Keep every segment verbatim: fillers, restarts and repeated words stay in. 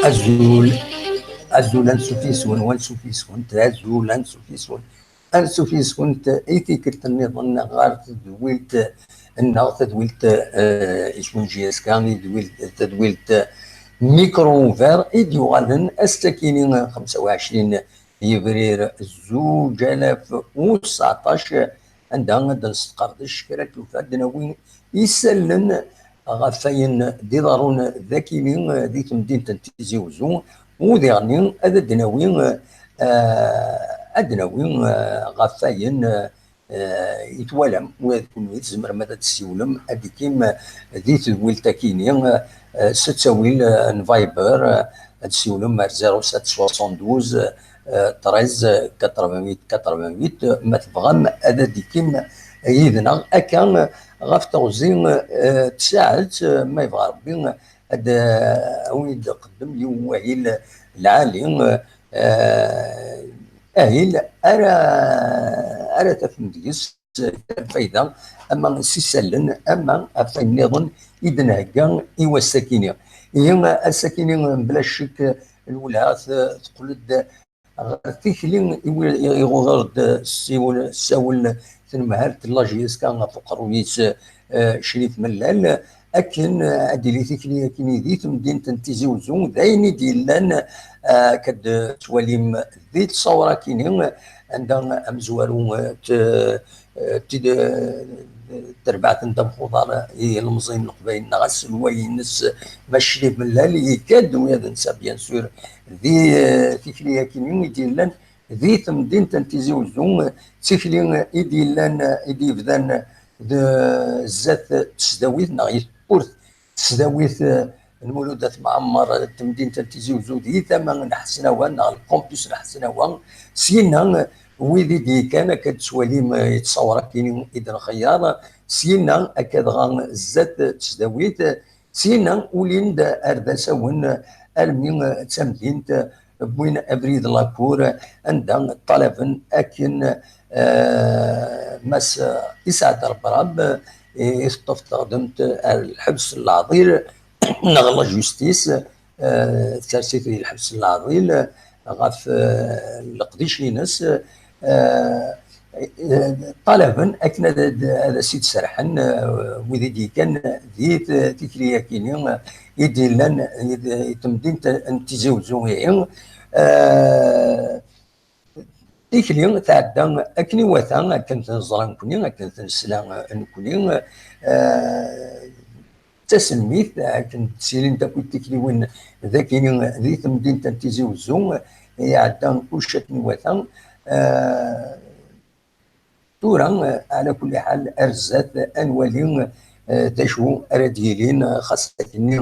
Azul, azul, ansuf yes-wen, wansuf yes-went, azul, ansuf yes-wen, ansuf yes-went, i tikkelt nniḍen ɣer tedwilt nneɣ, tadwilt, eh, J S K, i tadwilt, tadwilt Micro Ouvert, i d-yuɣalen ass-akini, xemsa u ɛecrin yebrir zuǧ alaf u tseɛṭac, anda ad d-nesqerdec kra n tufa, ad d-nawi isallen ɣef wayen d-iḍerrun d akini di temdint n Tizi Uzzu, u diɣenni ad d-nawi, eh, ad d-nawi, eh, ɣef wayen, eh, i twalam, ula d kunwi tzemrem ad d-tessiwlem, ad d-ikim di tedwilt akini, eh, s ttawil, eh, n Viber, eh, ad d-tessiwlem ar zéro sept soixante-douze, eh, treize quatre-vingt-huit quatre-vingt-huit, ma tebɣam ad d-ikim yid-neɣ akka, eh, ɣef teɣzi, eh, tsaɛet, eh, ma yebɣa Rebbi, ad, eh, awen-id-qeddem yiwen wahil lɛali, eh, eh, ahil ara, ara tafem deg-s lfayda, ama s isallen, ama ɣef wayen nniḍen i d-nhegga i wass-akini. Ihi, ass-akini, bla ccek, lwelha t-, teqqel-d ɣer tikli i wi-, i ɣuder-d ssiwel, ssawel tenmehalt n la J S K ɣef uqerruy-is, eh, Crif Mellal, akken, eh, ad d-tili tikli akini di temdint n Tizi Uzzu, d ayen i d-yellan, eh, akka d-tettwalim di tṣawra akini, anda amezwaru, eh, t-, eh, tid-, eh, terbaɛt n ddabex uḍar i ilemẓiyen n Leqbayel neɣ aselway-ines, ma Crif Mellal, yekka-d ula d netta, bien sûr, di, eh, tikli akini i d-yellan di temdint n Tizi Uzzu, d tikli i d-yellan, i d-yebdan d zdat tesdawit neɣ i tewwurt tesdawit, eh, n Mulud At Mɛemmer, eh, temdint n Tizi Uzzu, di tama n Ḥesnawa neɣ lkampus n Ḥesnawa. Syinna, eh, wid i d-yekkan, akka d-tettwalim, eh, yettṣawar akkin i d-nxeyyar. Syinna, akka dɣa zdat tesdawit, eh, syinna, ulin-d ar d asawen, eh, armi, eh, d tamdint, eh, wwin abrid n la cour, eh, anda ṭṭalaben akken, eh, Mass Isɛad Rebrab, eh, i teṭṭef teɣdemt ar lḥebs n leɛḍil, neɣ la justice, eh, tsers-it di lḥebs n leɛḍil, eh, ɣef, eh, leqdic-ines, eh, eh, ṭalaben akken ad, ad, ad as-id-serḥen, eh, wid i d-yekkan di t-, tikli-yakini, eh, i d-yellan, eh, i d-, i temdint n Tizi Uzzu, ihi, eh, tikli tɛedda akken iwata, akken t-neẓra nekni, akken t-nesla, eh, nekni, eh, d tasemmilt, akken ttilint akk tikliwin d akini di temdint n Tizi Uzzu, iɛedda kullec akken iwata. Eh, tura, eh, ɛla kulli ḥal, ar zdat, ad nwali, eh, d acu ara d-yilin, eh, xas akkenni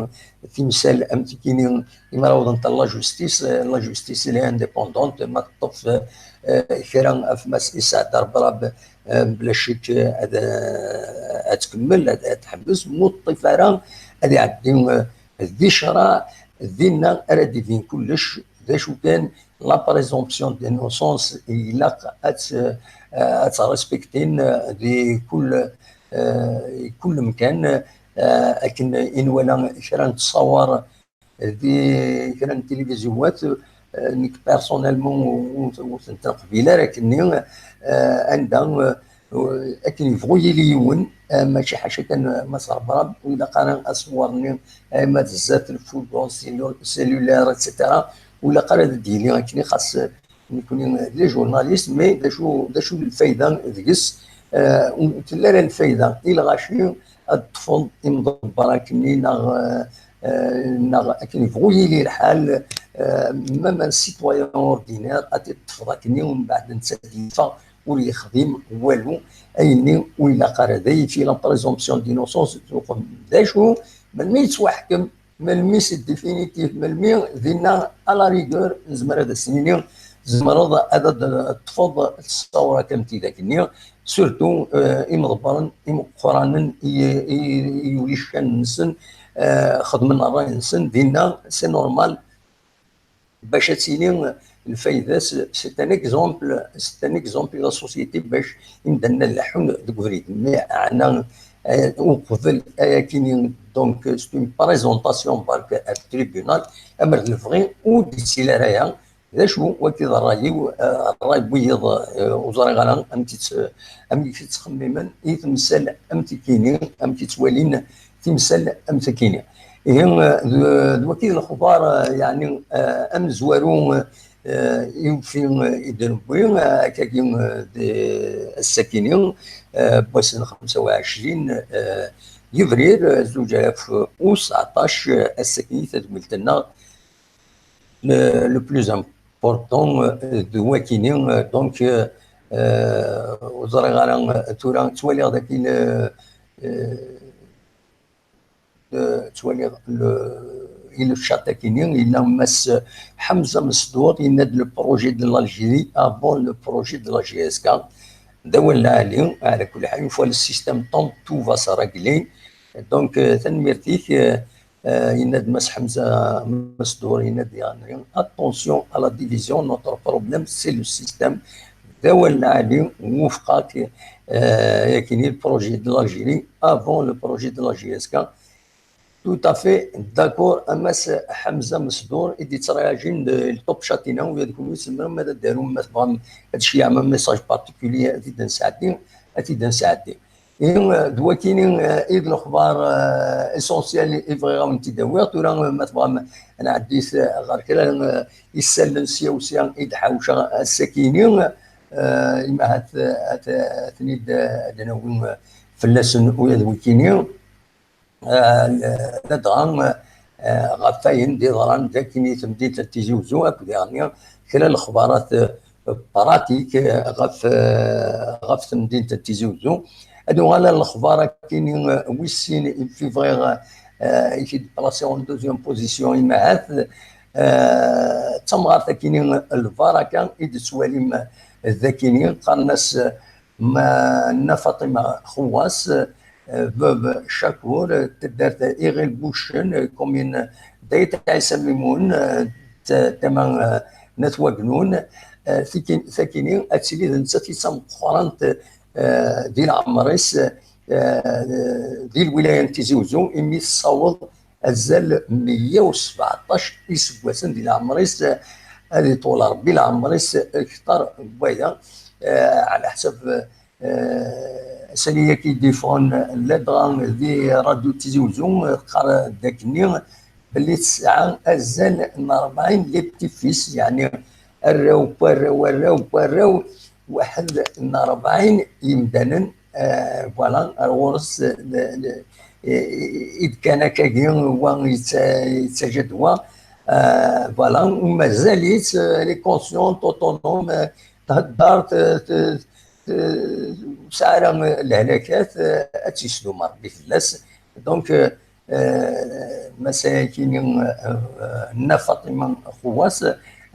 timsal am tikini imrawḍent n la justice, eh, la justice elle est indépendante, ma teṭṭef, eh, kra ɣef Mass Isɛad Rebrab, eh, bla ccek, eh, ad, eh, ad tkemmel, ad, ad tḥebbes, ma ur teṭṭif ara, ad iɛeddi, eh, di ccreɛ, dinna ara d-ibin kullec, d acu kan, la présomption d'innocence ilaq ad tt-, eh, ad tt-respektin, eh, di kull, eh, kull mkan, eh, akken i nwala kra n ttṣawar di kra n tilivizywat, eh, nekk personnellement ur, ur tent-nqbil ara akkenni, eh, anda, eh, akken yebɣu yili yiwen, eh, mačči ḥaca kan, eh, Mass Rebrab, ur ilaq ara aṣewwer-nni, eh, ma d zdat lfurgon, cellulaire, et cetera. Ur ilaq ara ad d-yili akken, xas, eh, nekni d les journalistes, mais d acu, d acu lfayda deg-s? Eh, ur tella ara lfayda i lɣaci ad ṭṭfeḍ imḍebber akkenni, neɣ, eh, eh, neɣ akken yebɣu yili lḥal, eh, même un citoyen ordinaire ad t-ṭṭfeḍ akkenni, umbeɛd netta ad yeffeɣ ur yexdim walu, ayenni ur ilaq ara. D ayeffi, la présomption d'innocence, tuqem d acu, melmi yettwaḥkem, melmi c'est définitif, melmi dinna, à la rigueur, nezmer ad as-nini, tzemreḍ ad, ad d-teṭṭfeḍ ssawra kan tidak-nni, surtout, euh, imḍebbren imeqqranen i, i, i yuli ccan-nsen, euh, xedmen ṛṛay-nsen, dinna, c'est normal, bac ad tili lfayda-s, c'est un exemple, c'est un exemple i la société, bac imdanen ad leḥḥun deg ubrid. Mais ɛna euh, uqbel ayakini, donc, c'est une présentation, bark, ar tribunal, amer d lebɣi, ur d-yettili ara aya. D acu wagi d ṛṛay-iw, euh, ṛṛay n wiyiḍ, euh, ur ẓriɣ ara amek i tt-, amek i ttxemmimen i temsal am tikini, amek i ttwalin timsal am tikini. Ihi, euh, d, d wagi d lexbar, euh, yeɛni, euh, amezwaru, euh, i ufi, euh, i d-newwi, euh, akkagi, euh, d, ass-akini, euh, n wass n xemsa u ɛecrin, euh, yebrir, euh, zuǧ alaf u seɛṭac, euh, ass-akini tadwilt-nneɣ, le, le plus important, euh, d wakini, euh, donc, euh, euh, ur ẓriɣ ara, euh, tura ttwaliɣ daki le, euh, euh, ttwaliɣ le, i le chat-akini, yella Mass Ḥemza Mesdur, yenna-d le projet de l'Algérie avant le projet de la J S K. D awal lɛali, ɛla kulli ḥal, une fois le système tombe, tout va se régler. Donc, euh, tanemmirt-ik, euh, euh, yenna-d Mass Ḥemza Mesdur, yenna-d, yeɛni, attention à la division, notre problème, c'est le système. D awal lɛali, wufqeɣ-k, euh, yakini le projet de l'Algérie avant le projet de la J S K. Tout à fait d'accord, a Mass Ḥemza Mesdur, i d-yettṛaǧun le top chat-ina, u yad kunwi tzemrem ad d-tarum, ma tebɣam ad d-tceyyɛem un message particulier, ad t-id-nesɛeddi, ad t-id-nesɛeddi. Ihi, euh, d wakini, euh, i d lexbar, euh, essentiel i bɣiɣ ad wen-t-id-awiɣ. Tura, euh, ma tebɣam ad nɛeddi s-, ɣer kra, euh, isallen sya u sya i d-ḥawceɣ ass-akini, euh, imahat, euh, ad, ad ten-id, euh, ad d-nawi, euh, fell-asen ula d wikini. Euh, ladɣa, euh, ɣef wayen d-yeḍran dagi i temdint n Tizi Uzzu, akked daɣen kra n lexbarat, euh, pratique, euh, ɣef, euh, ɣef temdint n Tizi Uzzu. Ad nuɣal ar lexbar akini, euh, wis sin i fi bɣiɣ, euh, i t-id-placer en deuxième position, imahat, euh, d tamɣart akini Lbaraka i d-tettwalim dagini, qqaren-as, euh, Ma-, Nna Faṭima Xewwas, euh, Veuve Chakour, euh, taddart Iɣil Buccen, euh, commune d'Ayt Ɛisa Mimun, euh, t-, tama, euh, n At Wagnun, euh, tiki-, takini ad tili d nettat i d tameqqrant, euh, di leɛmer-is, euh, di lwilaya n Tizi Uzzu, imi tessaweḍ azal meyya u sbeɛṭac iseggasen di leɛmer-is, ad iṭul Ṛebbi leɛmer-is kter n waya, eh, ɛla ḥsab, eh, ass-agi i d-yeffɣen ladɣa di Radyu Tizi Uzzu, teqqar-d akkenni belli tesɛa azal n rebɛin les petits-fils, yeɛni arraw n warraw, arraw n warraw, waḥed n rebɛin yemdanen, eh, voilà, ar ɣur-s, eh, le, le, i, i, i d-kkan akkagi, wa yetta-, yettaǧa-d wa, eh, voilà, u mazal-itt, eh, elle est consciente, autonome, eh, thedder, t-, t-, t-, ur tesɛi ara lehlakat, eh, ad tt-yesdum Ṛebbi fell-as. Donc, eh, eh, Mass akini, eh, eh, Nna Faṭima Xewwas,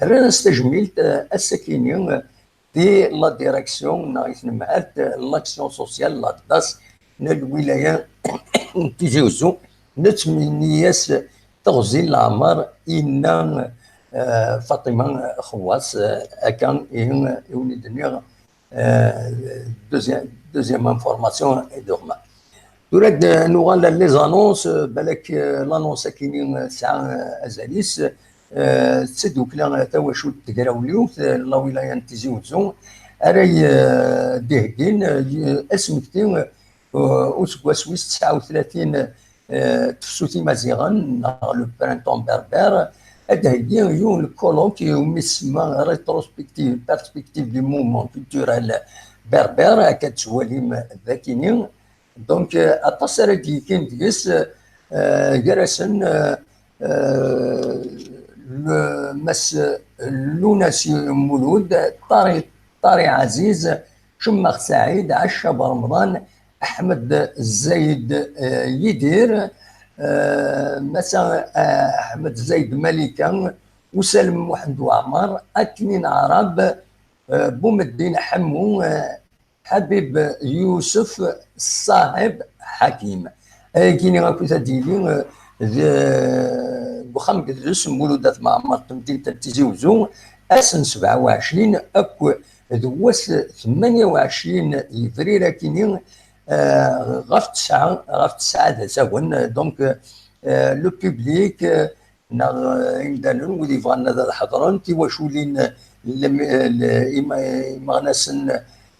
rran-as tajmilt, eh, ass-akini, eh, di la direction neɣ i tnemhalt n l'action sociale, la DAS, n lwilaya n Tizi Uzzu, nettmenni-as teɣzi n leɛmer i Nna, eh, Faṭima Xewwas, eh, akka ihi i wen-d-nniɣ, eh, deuxième, deuxième information i d-uɣma. Tura ad nuɣal ar les annonces, euh, balak, euh, l'annonce akini, euh, tesɛa, euh, azal-is, euh, d tadukla, euh, tawacult tegrawliwt, euh, n lawilaya n Tizi Uzzu, ara y-, euh, d-iheggin, euh, y-, asmekti, euh, useggas wis tesɛa u tlatin, euh, tefsut imaziɣen, neɣ le printemps berbère, ad d-heggi yiwen le colloque umi tsemma rétrospective, perspective du mouvement culturel berbère, akka d-tettwalim d akini. Donc, euh, aṭas ara d-yekkin deg-s, euh, gar-asen, euh, euh, le Mass Lunasi Mulud, Ṭari, Ṭari Ɛaziz, Cemmax Saɛid, Ɛacab Remḍan, Ḥmed Zayed, euh, Yidir, euh, Massa, euh, Ḥmed Zayed Malika, Usalem Muḥend Waɛmer, Aknin Ɛrab, euh, Bumeddin Ḥemmu, euh, Ḥabib Yusef Ṣaḥib Ḥakim. Ayagi-nni akkit ad d-yili, eh, d-, deg uxxam n Geddes Mulud At Mɛemmer, temdint n Tizi Uzzu, ass n sebɛa u ɛecrin akk d wass tmanya u ɛecrin yebrir akini, euh, ɣef tesɛa, ɣef tesɛa d asawen. Donc, euh, le public, euh, neɣ, euh, imdanen wid yebɣan ad ḥeḍren, tiwaculin, euh, lem-, euh, le-, im-, imeɣnasen,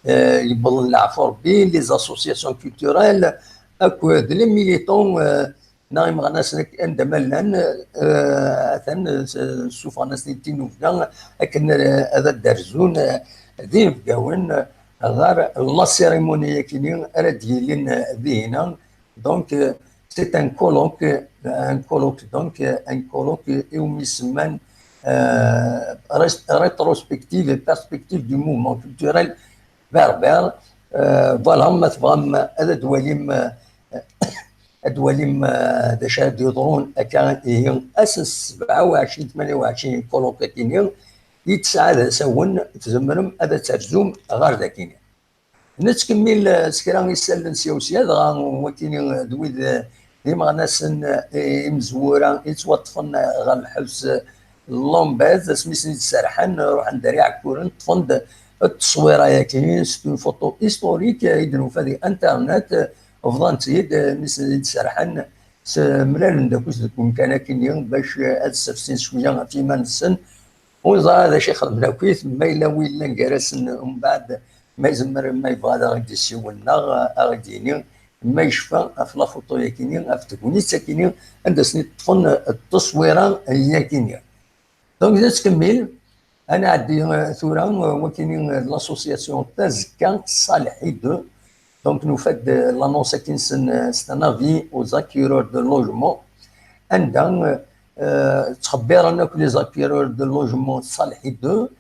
euh, yewwḍen leɛfu Rebbi, les associations culturelles, akked les militants, euh, neɣ imeɣnasen ak-, anda ma llan, euh, atan, euh, ssufɣen-asen-id tinubga akken, euh, ad d-rzun, euh, d inebgawen, euh, ɣer la cérémonie-agi ara d-yilin, euh, dihina. Donc, euh, c'est un colloque, euh, un colloque, donc, euh, un colloque iwumi semman, euh, rés-, rétrospective et perspective du mouvement culturel berbère. Euh, voilà, ma tebɣam ad d-twalim, euh, ad d-twalim, euh, d acu ara d-yeḍrun akka ihi ass n sebɛa u ɛecrin, tmanya u ɛecrin, colloque-agi-nni, di tesɛa d asawen, tzemrem ad d-terzum ɣer dagi-nni. Nettkemmil, eh, s kra isallen sya u sya, dɣa wakini, eh, d wid, eh, d imeɣnasen, eh, imezwura yettwaṭṭfen, eh, ɣer lḥebs, eh, Lambez, asmi sen-id-serḥen, ruḥen d ar Iɛekkuren, ṭṭfen-d tteswira-yaki, c'est une photo historique, eh, i d-nufa di internet, eh, bḍan-tt-id, eh, mi sen-id-serḥen, s-, mlalen-d akkit deg umkan akini, bac, eh, ad ssafsin cwiya ɣef yiman-nsen, ur neẓri d acu i xedmen akkit, ma yella wi yellan gar-asen umbeɛd, ma yezmer, ma yebɣa ad aɣ-d-yessiwel neɣ aɣ-d-yini ma yecfa ɣef la photo-yakini, ɣef tegnit-akini, anda sen-id-ṭṭfen tteswira-yakini. Donc, d nettkemmil, ad nɛeddi, euh, tura, euh, wakini, euh, de l'association Tazekka Ṣaleḥ deux. Donc, nufa-d, euh, l'annonce-agi-nsen, euh, c'est un avis aux acquéreurs de logement. Anda, euh, euh, ttxebbiren akk les acquéreurs de logement Ṣaleḥ deux,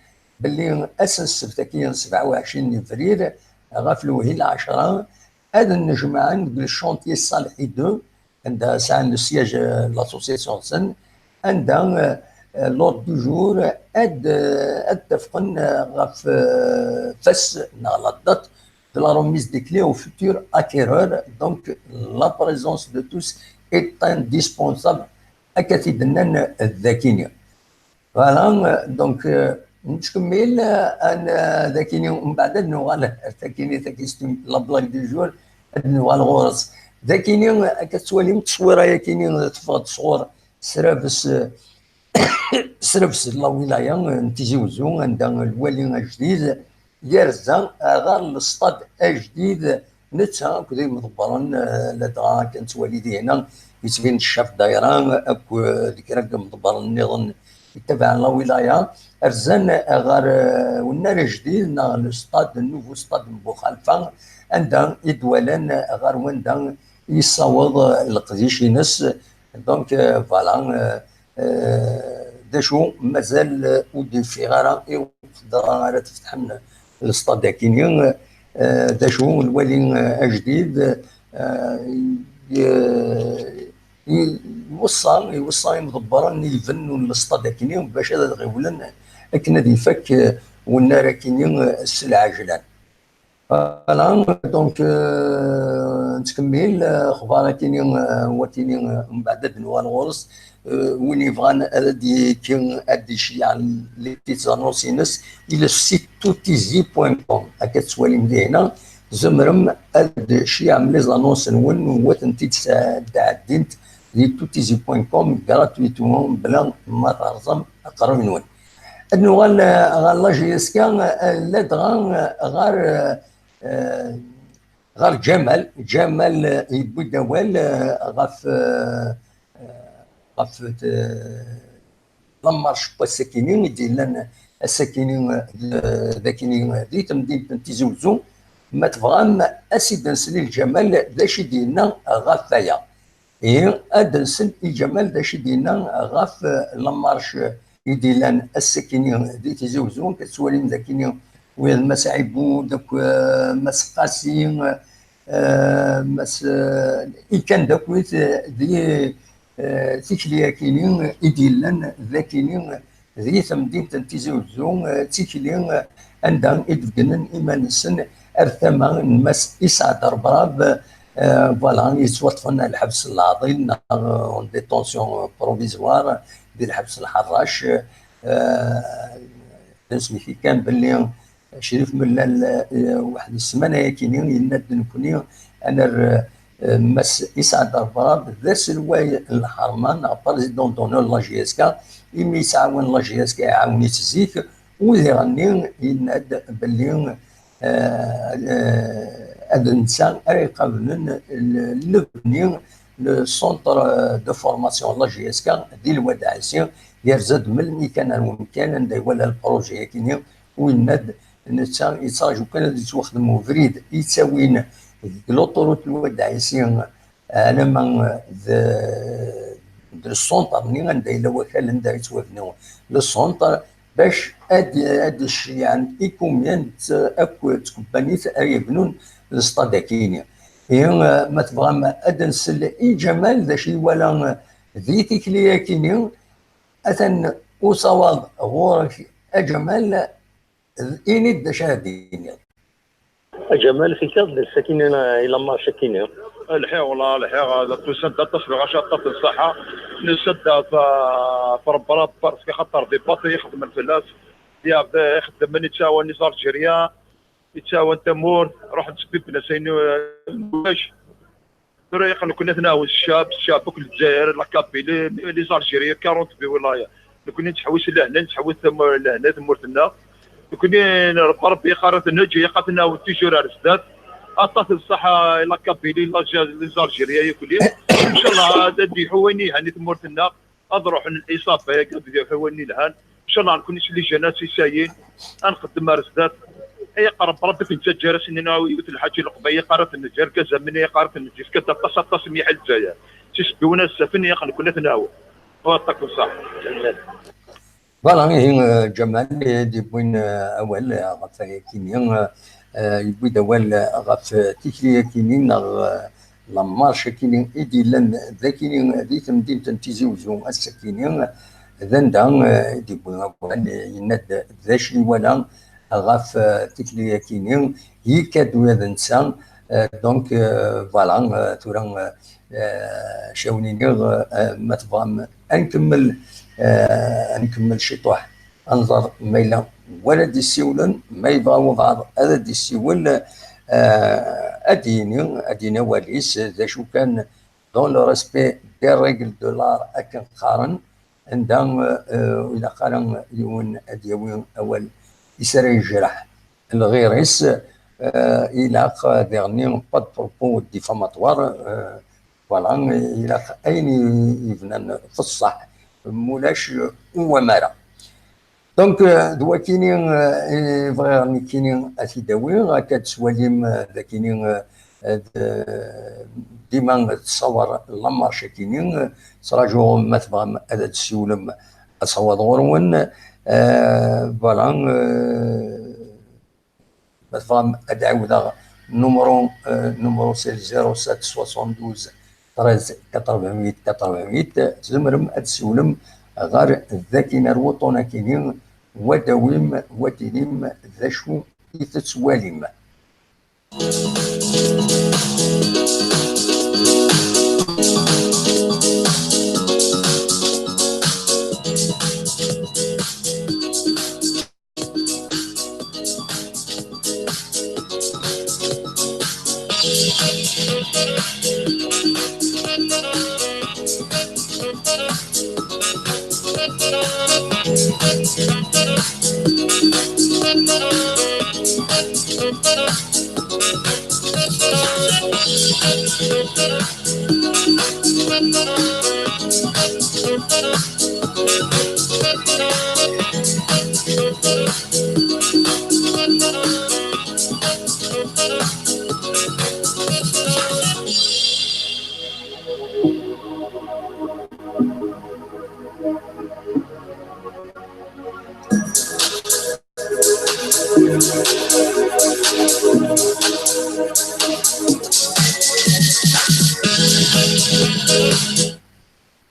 belli ass n ssebt-agi, sebɛa u ɛecrin yebrir, ɣef lewhi lɛecra, ad nnejmaɛen deg le chantier Ṣaleḥ deux, anda sɛan le siège, euh, n l'association-nsen, anda, euh, euh, l'ordre du jour ad, euh, ad d-afqen, euh, ɣef, euh, fass neɣ la date de la remise des clés aux futurs acquéreurs. Donc, la présence de tous est indispensable. Akka t-id-nnan dagini. Voilà, euh, donc, euh, nettkemmil, euh, ad n-, euh, dagini, mbeɛd ad nuɣal ar takini, tagi c'est la blague du jour, ad nuɣal ɣur-s. Dagini, euh, akka tettwalim tteswira-yakini, euh, teffeɣ-d sɣur srabes, euh, srabes n la wilaya, euh, n Tizi Wezzu, anda lwali ajdid yerza ɣer lestad ajdid, netta akked imḍebbren, eh, ladɣa akken nettwali dihina, yettbin-d ccaf dayra akked kra n yimḍebbren nniḍen yettabaɛen la wilaya, rzan ɣer, eh, unnar ajdid neɣ le stade, le nouveau stade n Buxalfa, anda i d-walan ɣer wanda yessaweḍ leqdic-ines. Donc, eh, voilà, eh, Eh, d acu mazal, eh, ur d-yeffiɣ ara i uqedder ara tfetḥem lestad-agi-nni, eh, d acu lwali, eh, ajdid, eh, i, i, iweṣṣa, iweṣṣa imḍebbren i ibennun lestad-agi-nni bac ad ɣiwlen akken ad ifak, eh, wennar-agi-nni, eh, s lɛejlan. Voilà, donc, euh, nettkemmil, euh, axbar akini, euh, wakini, euh, mbeɛd ad nuɣal ɣur-s, euh, win yebɣan ad d-yekki, ad d-iceyyeɛ les petites annonces-ines, il est sur site toutizi point com. Akka tettwalim dihina, tzemrem ad d-tceyyɛem les annonces-nwen, wa tent-id-, d-ɛeddint di toutizi point com gratuitement, bla ma terẓem aqerruy-nwen. Ad nuɣal, eh, ɣer la J S K, eh, ladɣa, eh, ɣer, eh, eh, ɣer Ǧamal. Ǧamal, eh, yewwi-d awal, eh, ɣef, eh, eh, ɣef, eh, la marche n wass-akini i d-yellan ass-akini, eh, d-, d akini, eh, di temdint n Tizi Wezzu. Ma tebɣam, as-id-nsel i Ǧamal d acu i d-yenna ɣef waya. Ihi, ad d-nsel i Ǧamal d acu i d-yenna ɣef, eh, la marche i d-yellan ass-akini di Tizi Wezzu. Akka tettwalim d akini, wiyaḍ Mass Ɛibud, akk, eh, Mass Qasi, eh, Mass, eh, ikan d akkit, eh, di, eh, tikli akini i d-yellan d akini di temdint n Tizi Wezzu, eh, d tikli, eh, anda i d-beggnen iman-nsen ar tama n Mass Isɛad Rebrab, eh, voilà, yettwaṭṭfen lḥebs n leɛḍil neɣ, eh, en détention provisoire di lḥebs n Lḥerrac. Eh, d asmik kan belli Crif Mellal, eh, waḥed ssmana-yakini, yenna-d nekkni ad nerr, eh, Mass Isɛad Rebrab d aselway n lḥerma neɣ président d'honneur n la J S K, imi yettɛawan la J S K, iɛawen-itt zik, u diɣenni yenna-d belli, eh, eh, ad netta ara iqablen l-, lebni le centre de formation n la J S K di Lwad Ɛisi, yerza-d melmi kan ar wemkan anda iwala lpruji-agi-nni, u yenna-d netta yettraǧu kan ad yettwaxdem ubrid yettawin deg l'autoroute n Lwad Ɛisi alamma d, d le centre-nni anda yella wakal anda yettwabnu le centre, bac ad, ad d-ceyyɛen ikumyan d, akk d tkebbanit ara yebnun le stade-agi-nni. Ihi, ma tebɣam ad nsel i Ǧamal d acu iwala di tikli-agi-nni, atan usawaḍ ɣur-k a Ǧamal, ini-d d acu ara d-tiniḍ. A Ǧamal, fkiɣ-d sakkin i la marche-agi-nni. Lḥiɣ, wala lḥiɣ, tusa-d aṭas, lɣaci aṭas n ṣṣaḥa. Nusa-d ɣef, ɣef Rebbi, Rebbi, parce que xaṭer des batteries ixeddmen fell-as, ixeddmen, yettɛawan les Algériens, yettɛawan tamurt, ruḥen ttbibben-as ayen, eh, ulac. Tura ilaq nekkni ad t-nɛawen s ccab, s ccab akk n Lezzayer, la Kabylie, les Algériens, quarante-huit wilayaten. Nekkni nettḥewwis lehna, nettḥewwis tam-, lehna i tmurt-nneɣ. Nekkni nṛebba Ṛebbi iqqar ad t-neǧǧ, ilaq ad t-nɛawen toujours ar zdat. Aṭas n ṣṣaḥa i la Kabylie, la Ja-, les Algériens yakk. Ncallah ad, ad d-iḥu wayen yelhan i tmurt-nneɣ. Ad ruḥen lḥisab-agi, ad d-iḥu wayen yelhan. Ncallah nekkni s les jeunes-a s isayen, ad nxeddem ar zdat. Ay iqerreb Ṛebbi, ad nettaǧǧa ar ass-nni, yiwet n lḥaǧa i Leqbayel iqqar ad t-neǧǧ, argaz am win iqqar ad t-neǧǧ, yefka-d aṭas, aṭas mliḥ i Lezzayer. Sisbew-as, afen, ilaq nekkni ad t-nɛawen. Wa ṭṭak n ṣṣeḥ. Voilà, ihi, eh, Ǧamal i d-yewwin, eh, awal, eh, ɣef wayakini, eh, eh, yewwi-d awal, eh, ɣef, eh, tikli-yakini neɣ, eh, la marche-akini i d-yellan d akini di temdint n Tizi Uzzu ass-akini, d anda, eh, i d-yewwi awal, eh, yenna-d d acu iwala ɣef, eh, tikli-yakini, yekka-d ula d netta. Eh, donc, eh, voilà, eh, tura, eh, eh, acu awen-iniɣ, eh, ma tebɣam ad nkemmel, eh, ad nkemmel ciṭuḥ, ad nẓer ma yella wala d-issiwlen, ma yebɣa webɛaḍ ad d-issiwel, eh, ad d-yini, ad d-yini awal-is, d acu kan, dans le respect des règles de l'art akken qqaren, anda, eh, ur ilaq ara yiwen ad yawi awal is ara yejreḥ lɣir-is, eh, ilaq diɣenni pas de propos diffamatoires, eh, voilà, ilaq ayen i, yebnan f ṣṣeḥ, mulac uwamara. Donc, euh, d wakini, euh, i bɣiɣ nekkini ad t-id-awiɣ, akka d-swalim, euh, d akini, euh, euh, d, dima tessawaḍ la marche akini, euh, ttṛajuɣ ma tebɣam ad d-tessiwlem asawaḍ ɣur-wen. Euh, voilà, euh, ma tebɣam ad d-ɛiwdeɣ numru, euh, numru c'est le zéro sept soixante-douze treize quatre-vingt-huit quatre-vingt-huit, tzemrem ad d-tessiwlem ɣer dakin ar wuṭṭun akini, wa d-awim, wa d-inim d acu i tettwalim.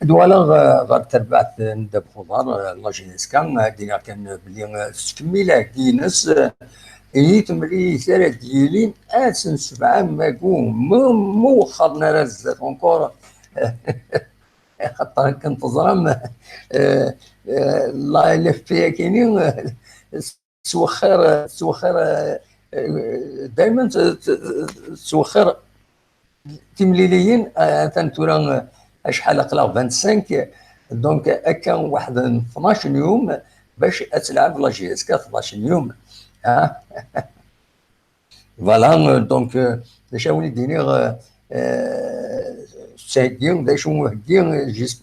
Ad uɣaleɣ, eh, ɣer terbaɛt n ddabex uḍar, eh, la J S K, eh, ad d-iniɣ kan, eh, belli, eh, tettkemmil aɛeggi-ines, eh, i temlilit ara d-yilin ass n sebɛa mayu, ma, ma wexxren ara zdat encore, xaṭer akken teẓram, eh, eh, la L F P akini, eh, tettwexxir, tettwexxir, eh, eh, daymen t-, t-, tettwexxir timliliyin, eh, atan tura, eh, acḥal aql-aɣ vingt-cinq, donc akka waḥed n tnac n yum bac ad telɛeb la J S K tnac n yum. Ah. Voilà, euh, donc, euh, d acu ara wen-d-iniɣ, euh, euh, tettheggi, d acu uheggi, euh, jis-,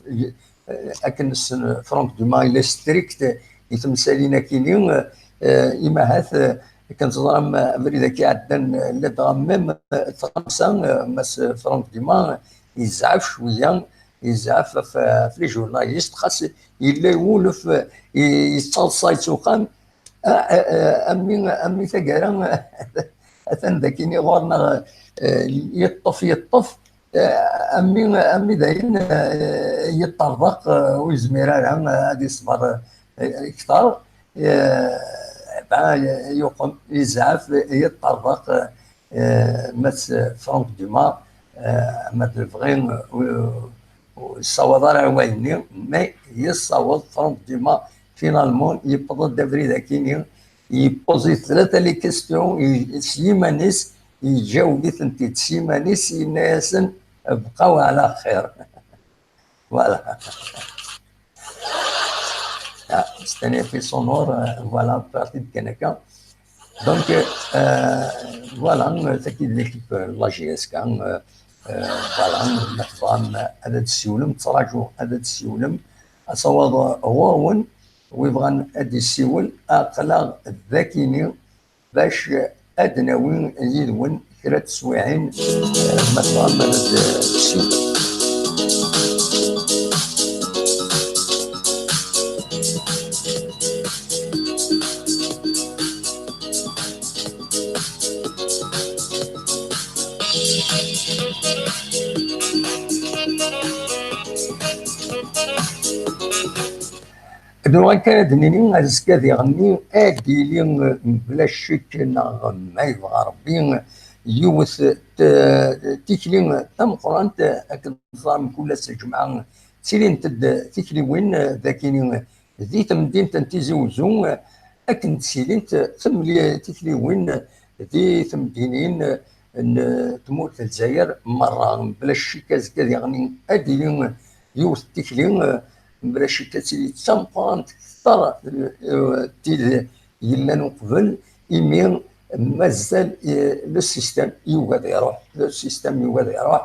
euh, akken nessen, euh, Franck Dumas, il est strict i temsalin akini, euh, euh, imahat, euh, akken teẓram, euh, abrid-agi iɛeddan, euh, ladɣa même, euh, tɣamsa, euh, Mass Franck Dumas, euh, yezɛef cwiya, yezɛef ɣef, ɣef les journalistes, xas yella iwulef, euh, i-, yettaḍsa yettuxxam, a, a, a, a mmi, a mmi taggara, atan dakini ɣur-neɣ, eh, yeṭṭef, yeṭṭef, eh, a mmi, a mmi dayen, eh, yeṭṭerḍeq, eh, ur yezmir ara, eh, ad iṣber, eh, kter. Eh, ba, yuqem, yezɛef, yeṭṭerḍeq, eh, Mass Franck Dumas, eh, ma d lebɣi, eh, ur yessawaḍ ara wayenni, mais yessaweḍ Franck Dumas, finalement, yewweḍ-d abrid akini, yewweḍ-it tlata les questions, i-, s yiman-is, yeǧǧaweb-itent-id s yiman-is, yenna-yasen: "Bqaw ɛla xir." Voilà. Ah, c'est un effet sonore, euh, voilà, parti de Kanaka. Donc, euh, voilà, euh, c'est qui l'équipe, euh, la J S K, euh, euh, voilà, ma tebɣam ad d-tessiwlem, ttraǧu ad d-tessiwlem, asawaḍ ɣur-wen, wi bɣan ad d-yessiwel, aql-aɣ dakini, bac ad d-nawi yid-wen kra n teswiɛin, eh, ma tebɣam ad d-tessiwlem. Ad nuɣal kan ad d-nini, azekka diɣenni ad d-yili, eh, mebla ccek neɣ ma yebɣa Rebbi, yiwet t-, tikli tameqqrant, akken teẓram kul ass lǧemɛa ttilint-d tikliwin, eh, dakini di temdint n Tizi Uzzu, eh, akken ttilint temli-, tikliwin di temdinin n tmurt n Lezzayer merra. Mebla ccek azekka diɣenni ad d-yili yiwet n tikli, eh, mebla ccek ad tili d tameqqrant kter, eh, tid yellan uqbel, imi mazal, eh, le système yugi ad iruḥ, le système yugi ad iruḥ,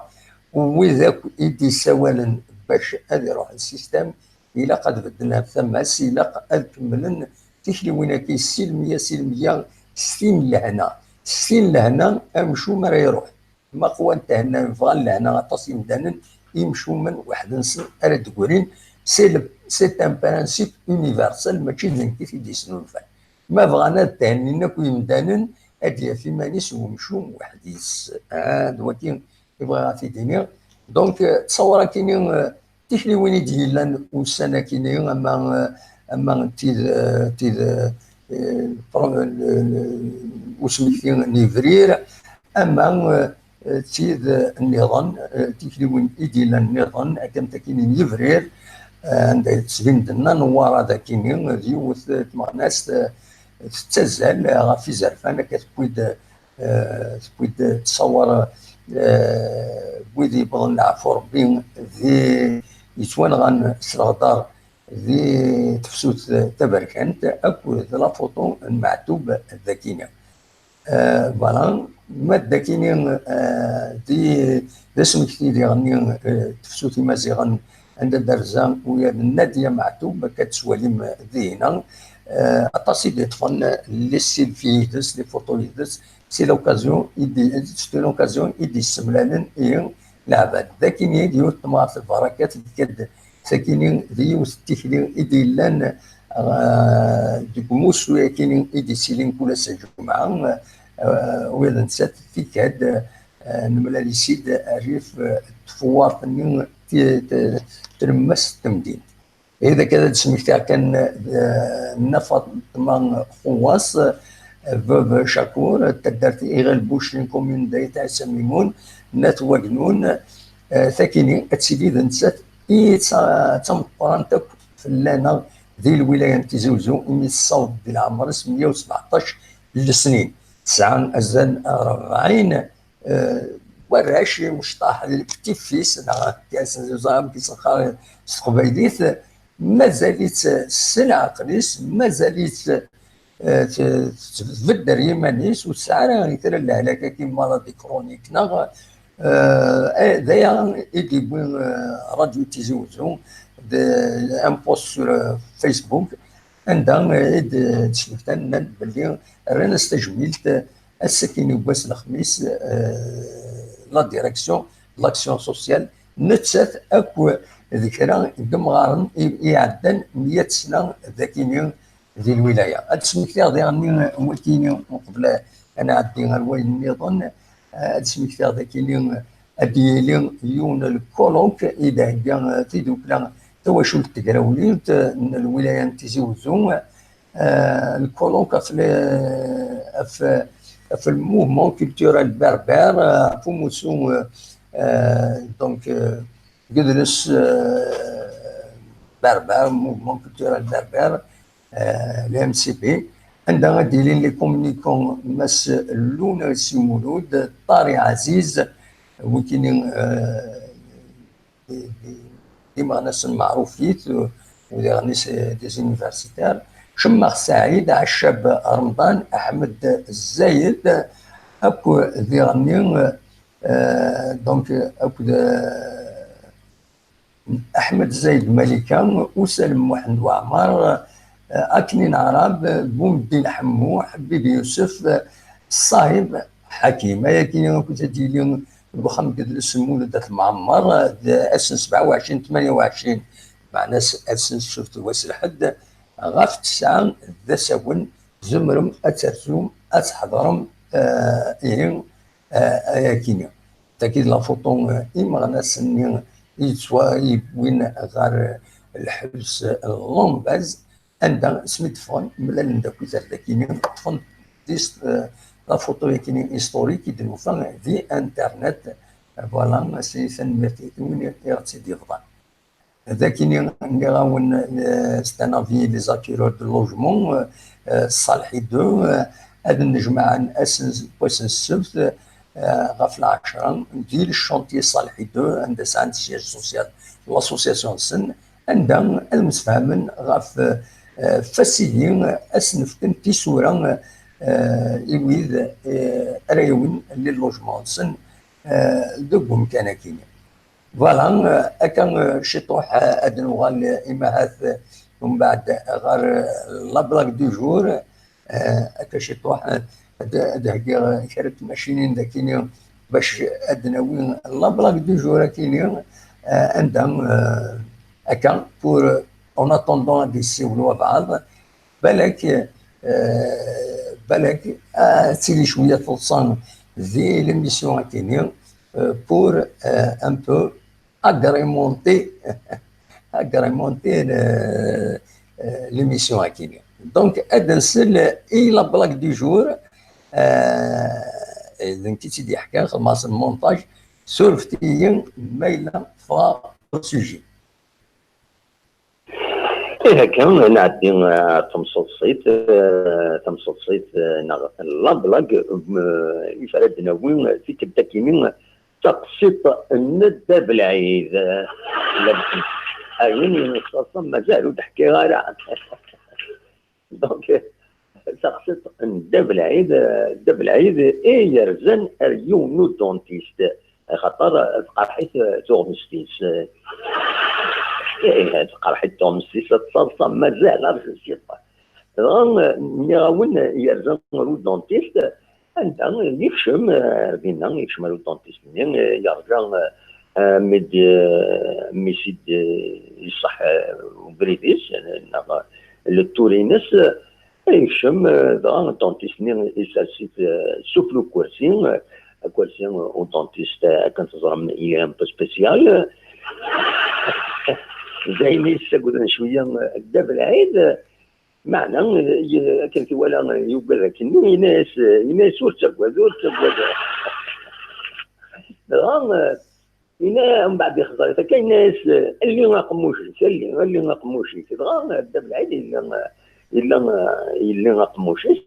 u wid akk i d-yessawalen bac ad iruḥ le système, ilaq ad bedden ɣef tama-s, ilaq ad kemmlen tikliwin-agi s silmiya, silmiya, s tin lehna, s tin lehna, amcum ara iruḥ. Ma qwan thenna, bɣan lehna aṭas imdanen, imcumen weḥd-nsen ara d-grin, c'est le, c'est un principe universel, mačči d nekk i t-id-yesnulfan. Ma bɣan ad thennin akk yimdanen, ad d-yaf iman-is umcum weḥd-is. Ah, d wagi i bɣiɣ ad t-id-iniɣ. Donc, euh, ttṣawar akini, euh, tikliwin i d-yellan ussan akini, ama, euh, ama tid, euh, tid, euh, pro-, le, le, usmekti n yebrir, ama, euh, tid nniḍen, euh, tikliwin i d-yellan nniḍen, akken takini n yebrir, euh, anda yettbin-d Nna Newwara d akini, d yiwet, euh, tmeɣnast, euh, tettazzal, euh, ɣef izerfan, akka tewwi-d, euh, tewwi-d ttṣawar, euh, wid yewwḍen leɛfu Rebbi di yettwanɣan s leɣdar di tefsut taberkant akked la photo n Meɛtub d akini. Euh, voilà, ma d akini, euh, di, d asmekti diɣenni, euh, tefsut imaziɣen anda d-terza ula d Nadia Meɛtub, akka tettwalim dihina. Euh, aṭas i d-iṭṭfen les selfies yid-s, les photos yid-s, c'est l'occasion i d-, c'est une occasion i d-yessemlalen i leɛbad. D akini d yiwet temɣart lbaraka, tekka-d sakini d yiwet n tikli i d-yellan, euh, deg umussu akini i d-yettilin kul ass n lǧemɛa, euh, ula d nettat tikka-d, euh, nemlal-itt-id rrif, euh, tfewwart-nni ti-, t-, tlemmast n temdint. Ihi d akka ad d-smektiɣ kan, eh, Nna Faṭma Xewwas, eh, Veuve Chakour, taddart Iɣil Bucli, commune d Ayt Ɛisa Mimun, n At Wagnun, eh, takini ad tili d nettat i d ta-, d tameqqrant akk fell-aneɣ di lwilaya n Tizi Uzzu, imi tessaweḍ di leɛmer-is meyya u sbeɛṭac n lesnin, tesɛa azal n rebɛin, eh, warrac, imecṭaḥ, les petits-fils, neɣ akken ẓẓaɣ amek i s-neqqar s teqbaylit, mazal-itt s leɛqel-is, mazal-itt, eh, t-, tbedder yiman-is, ur tesɛi ara kra n lehlak akken maladi chronique, neɣ, eh, eh, d aya i d-yewwi, eh, Radio Tizi Uzzu, d, un post sur, eh, Facebook, anda, eh, i d-, d-smektan, nnan belli rran-as tajmilt, eh, ass-akin n wass n lexmis, eh, la direction de l'action sociale, nettat akk d kra n yemɣaren i, i iɛeddan meyya sna d akini di lwilaya. Ad d-smektiɣ diɣenni wakini uqbel ad nɛeddi ar wayen nniḍen, eh, ad d-smektiɣ d akini ad d-yili yiwen n lkolok i d-thegga, eh, tidukla tawacult tegrawlilt, eh, n lwilaya n Tizi Uzzu, eh, lkolok ɣef le-, ɣef, ɣef le mouvement culturel berbère, eh, ɣef umussu, eh, eh, donc, eh, deg udles, eh, berbère, mouvement culturel berbère, eh, le M C B, anda ad d-ilin les communicants Mass Luna Si Mulud, Tari Aziz, wikini, eh, d, d, d imeɣnasen meɛrufit, u diɣenni s-, des universitaires, Cemmax Saɛid, Ɛeccab Remḍan, Aḥmed Zayed, akk diɣenni, eh, donc, akked, eh, Aḥmed Zayed Malika, Usalem Muḥend Waɛmer, eh, Aknin Arab, Bumeddin Ḥemmu, Ḥbib Yusef, Ṣahib Ḥakim. Ayagi akk ad d-yili deg uxxam n yidles n Mulud At Mɛemmer, d ass n sebɛa u ɛecrin tmanya u ɛecrin, meɛna s-, ass n ssebt d wass n lḥedd, ɣef tesɛa d asawen, tzemrem ad terzum, ad tḥeḍrem, eh, ihi, eh, ayakini. Tagi d la photo, eh, imeɣnasen-nni yettwa-, yewwin ɣer lḥebs n Lambaz, anda asmi d-ffɣen, mlalen d akkit ar dakini, ṭṭfen dis-, eh, la photo yakini historique i d-nufa di internet. Voilà, s-, tanemmirt i win i ɣ-tt-id-yebḍan. Dakini nniɣ-awen, eh, c'est un avis des acquéreurs de logement, eh, eh, Ṣalḥi deux, eh, ad nnejmaɛen ass n, wass n ssebt, eh, ɣef lɛecra, di le chantier Ṣalḥi deux, anda sɛan siège social n l'association-nsen, anda ad msefhamen ɣef, eh, facility, eh, ad sen-fken tisura, eh, i wid, eh, ara yawin les logements-nsen, eh, deg umkan-agi. Voilà, euh, akka, euh, ciṭuḥ, euh, ad nuɣal, euh, imahat, euh, umbeɛd ɣer, euh, la blague du jour, euh, akka ciṭuḥ, euh, ad, ad heggiɣ, euh, kra n tmacinin dakini bac ad nawi la blague du jour akini, euh, anda, euh, akka, pour, euh, en attendant ad yessiwel wabɛaḍ, balak, euh, balak, ad tili cwiya teḍsa di l'émission akini, euh, pour, euh, un peu agrémenter, agrémenter le, euh, l'émission akini. Donc, ad nsel i la blague du jour, euh, d nekk i tt-id-yeḥkan, xedmeɣ-as montage, surfet-iyi ma yella ffɣeɣ hors sujet. Ih, akka, nɛeddi, eh, ɣer temseḍsit, eh, temseḍsit, eh, neɣ la blague, eh, i ara d-nawi, eh, tikkelt akini, taqsiṭ n Dda Belɛid, eh, la, ayen i neṣṣaṣa mazal ur d-ḥkiɣ ara. Donc, taqsiṭ n Dda Belɛid, eh, Dda Belɛid i yerzan ar yiwen n udentist, axaṭer tqerḥ-it tuɣmest-is. Eh, tqerḥ-it tuɣmest-is, ad taḍsa mazal ar ciṭ. Dɣa, eh, nniɣ-awen, yerza ar udentist, anda yekcem, eh, ar dinna, yekcem ar udentist-nni, eh, yerǧa, eh, mi d-, eh, mi s-id-, eh, iṣaḥ, eh, ubrid-is, eh, neɣ le tour-ines, eh, yekcem, eh, dɣa udentist-nni isers-it, eh, sufell ukersi, eh, akersi, eh, udentist, eh, akken teẓram, il est un peu spécial. D ayen i yessagden cwiya, eh, Dda Belɛid, eh, meɛna, eh, y-, akken t-iwala, eh, yugad akken, yenna-yas, eh, yenna-yas, "Ur ttaggad, ur ttaggad." Dɣa, eh, yenna, mbeɛd ixẓer-it akka, yenna-yas, eh, "Alli aqemmuc-ik, alli, alli aqemmuc-ik." Dɣa, eh, Dda Belɛid yella, eh, yella, eh, yelli aqemmuc-is,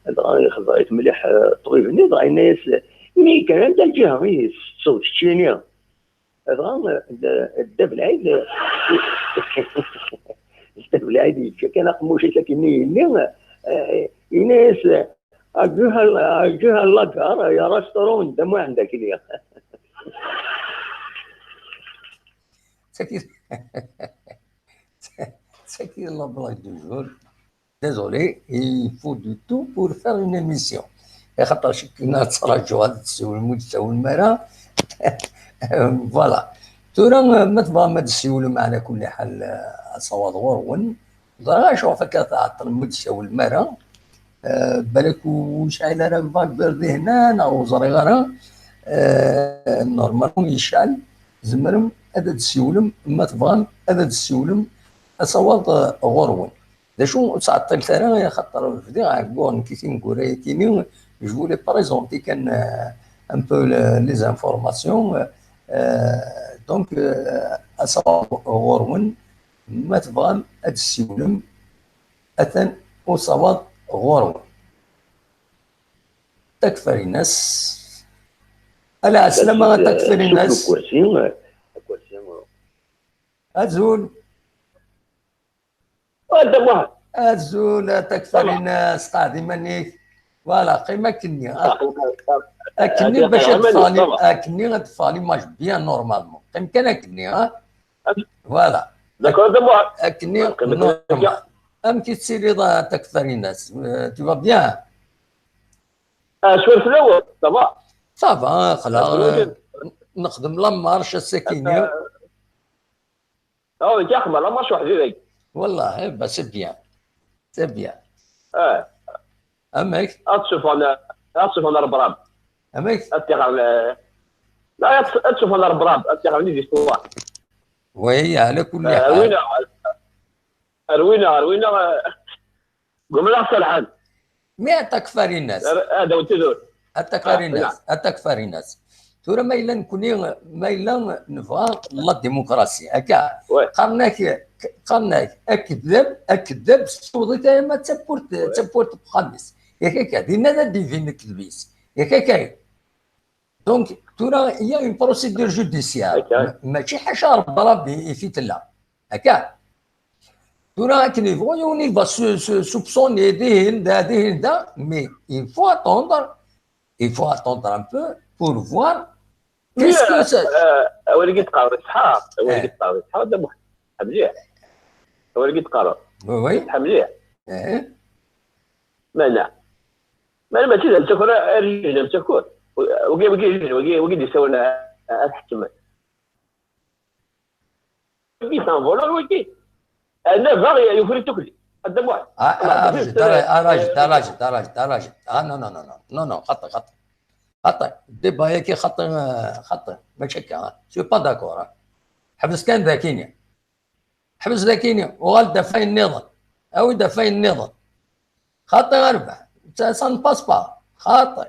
dɣa ixẓer-it mliḥ, eh, ṭṭbib-nni, dɣa yenna-yas, eh, Ini kan, anta lǧiha i tettesseḍ keččini? Dɣa, d-, Dda Belɛid, Dda Belɛid yečča kan aqemmuc-is akken i yelli, eh, yenna-yas: "Aǧuha, aǧuha lagar, ya restaurant, da Muḥend akli." Tagi, tagi la blague du jour. Désolé, il faut du tout pour faire une émission. Axaṭer cikkeɣ ad ttṛaǧuɣ ad d-tessiwlem, ur d-tessawlem ara. Voilà. Tura, ma tebɣam ad d-tessiwlem, ɛla kulli ḥal, asawaḍ ɣur-wen. Ẓriɣ acuɣef akka tɛeṭṭlem ur d-tessawlem ara. Eh, balak ur yecɛil ara lbakbir dihin, neɣ ur ẓriɣ ara. Eh, normalement yecɛel. Tzemrem ad d-tessiwlem, ma tebɣam ad d-tessiwlem, asawaḍ, eh, ɣur-wen. D acu, ur ttɛeṭṭilet ara, axaṭer bdiɣ ɛegguɣ nekk i tineggura-agi-nni, je voulais présenter kan, euh, un peu le-, les informations. Euh, donc, euh, asawaḍ ɣur-wen, ma tebɣam ad d-tessiwlem, atan usawaḍ ɣur-wen. Takfarinas. Ala ɛeslama a Takfarinas. Azul. Azul a Takfarinas, qɛed iman-ik. Voilà, qqim akkenni. Akkenni bac ad teffeɣ li-, akkenni ad teffeɣ l'image bien normalement. Qqim kan akkenni, ha? Voilà. D'accord, a Muḥend. Akkenni normal. Amek i tettiliḍ a Takfarinas? Euh, tu vas bien? Ah, cwiṭ fell-awen, ça va? Ça va, xla, euh, nexdem la marche ass-akini. Ah, nekk axedmeɣ la marche weḥd-i dagi. Wallah, eh ben, c'est bien. C'est bien. Ah. Amek? Ad tsuffɣen, ad tsuffɣen rrebrab. Amek? Ad tt-iɣer, eh, la, ad tt-, ad tsuffɣen rrebrab, ad tt-iɣer les histoires. Oui, ala kulli ḥal. Rwin-aɣ, rwin-aɣ, rwin-aɣ, eh, gumlaɣ serḥen. Mais a Takfarinas. Ad awen-tidur. A Takfarinas, a Takfarinas. Tura ma yella nekni, ma yella nebɣa la démocratie, akka. Qqaren-ak, qqaren-ak, akeddab, akeddab, tessewḍ-it arma d tawwurt, d tawwurt n uxxam-is. Yak akka, dinna ad d-ibin lekdeb-is. Yak akka. Donc, tura, il y a une procédure judiciaire. Ma-, mačči ḥaca rrebrab i, i fi tella. Akka. Tura, akken yebɣu yiwen, il va se, se soupçonner dihin da, dihin da, mais il faut attendre, il faut attendre un peu pour voir qu'est-ce que ça. Awal-agi teqqareḍ iṣḥa, awal-agi teqqareḍ iṣḥa, da Muḥend. Iṣḥa mliḥ. Awal-agi teqqareḍ. Oui, oui. Iṣḥa mliḥ. Meɛna, meɛna mačči d amsakur, ar yejn amsakur. Wagi, wagi, wagi, wagi d-isawlen a, a, ad ḥekmen. Wagi, c'est un voleur, wagi. Anabaɣ yuker-it tukli. A Dda Muḥend. Ah, ah, arjed, arjed, arjed, arjed, arjed. Ah, non, non, non, non. Non, non, xaṭi, xaṭi. Xaṭi. Débat-agi xaṭi, euh, xaṭi. Mačči akka, ah. Je suis pas d'accord, ah. Ḥbes kan dakini. Ḥbes dakini. Uɣal-d ɣef wayen nniḍen. Awi-d ɣef wayen nniḍen. Xaṭi a Rabaḥ. Ça, ça ne passe pas. Xaṭi.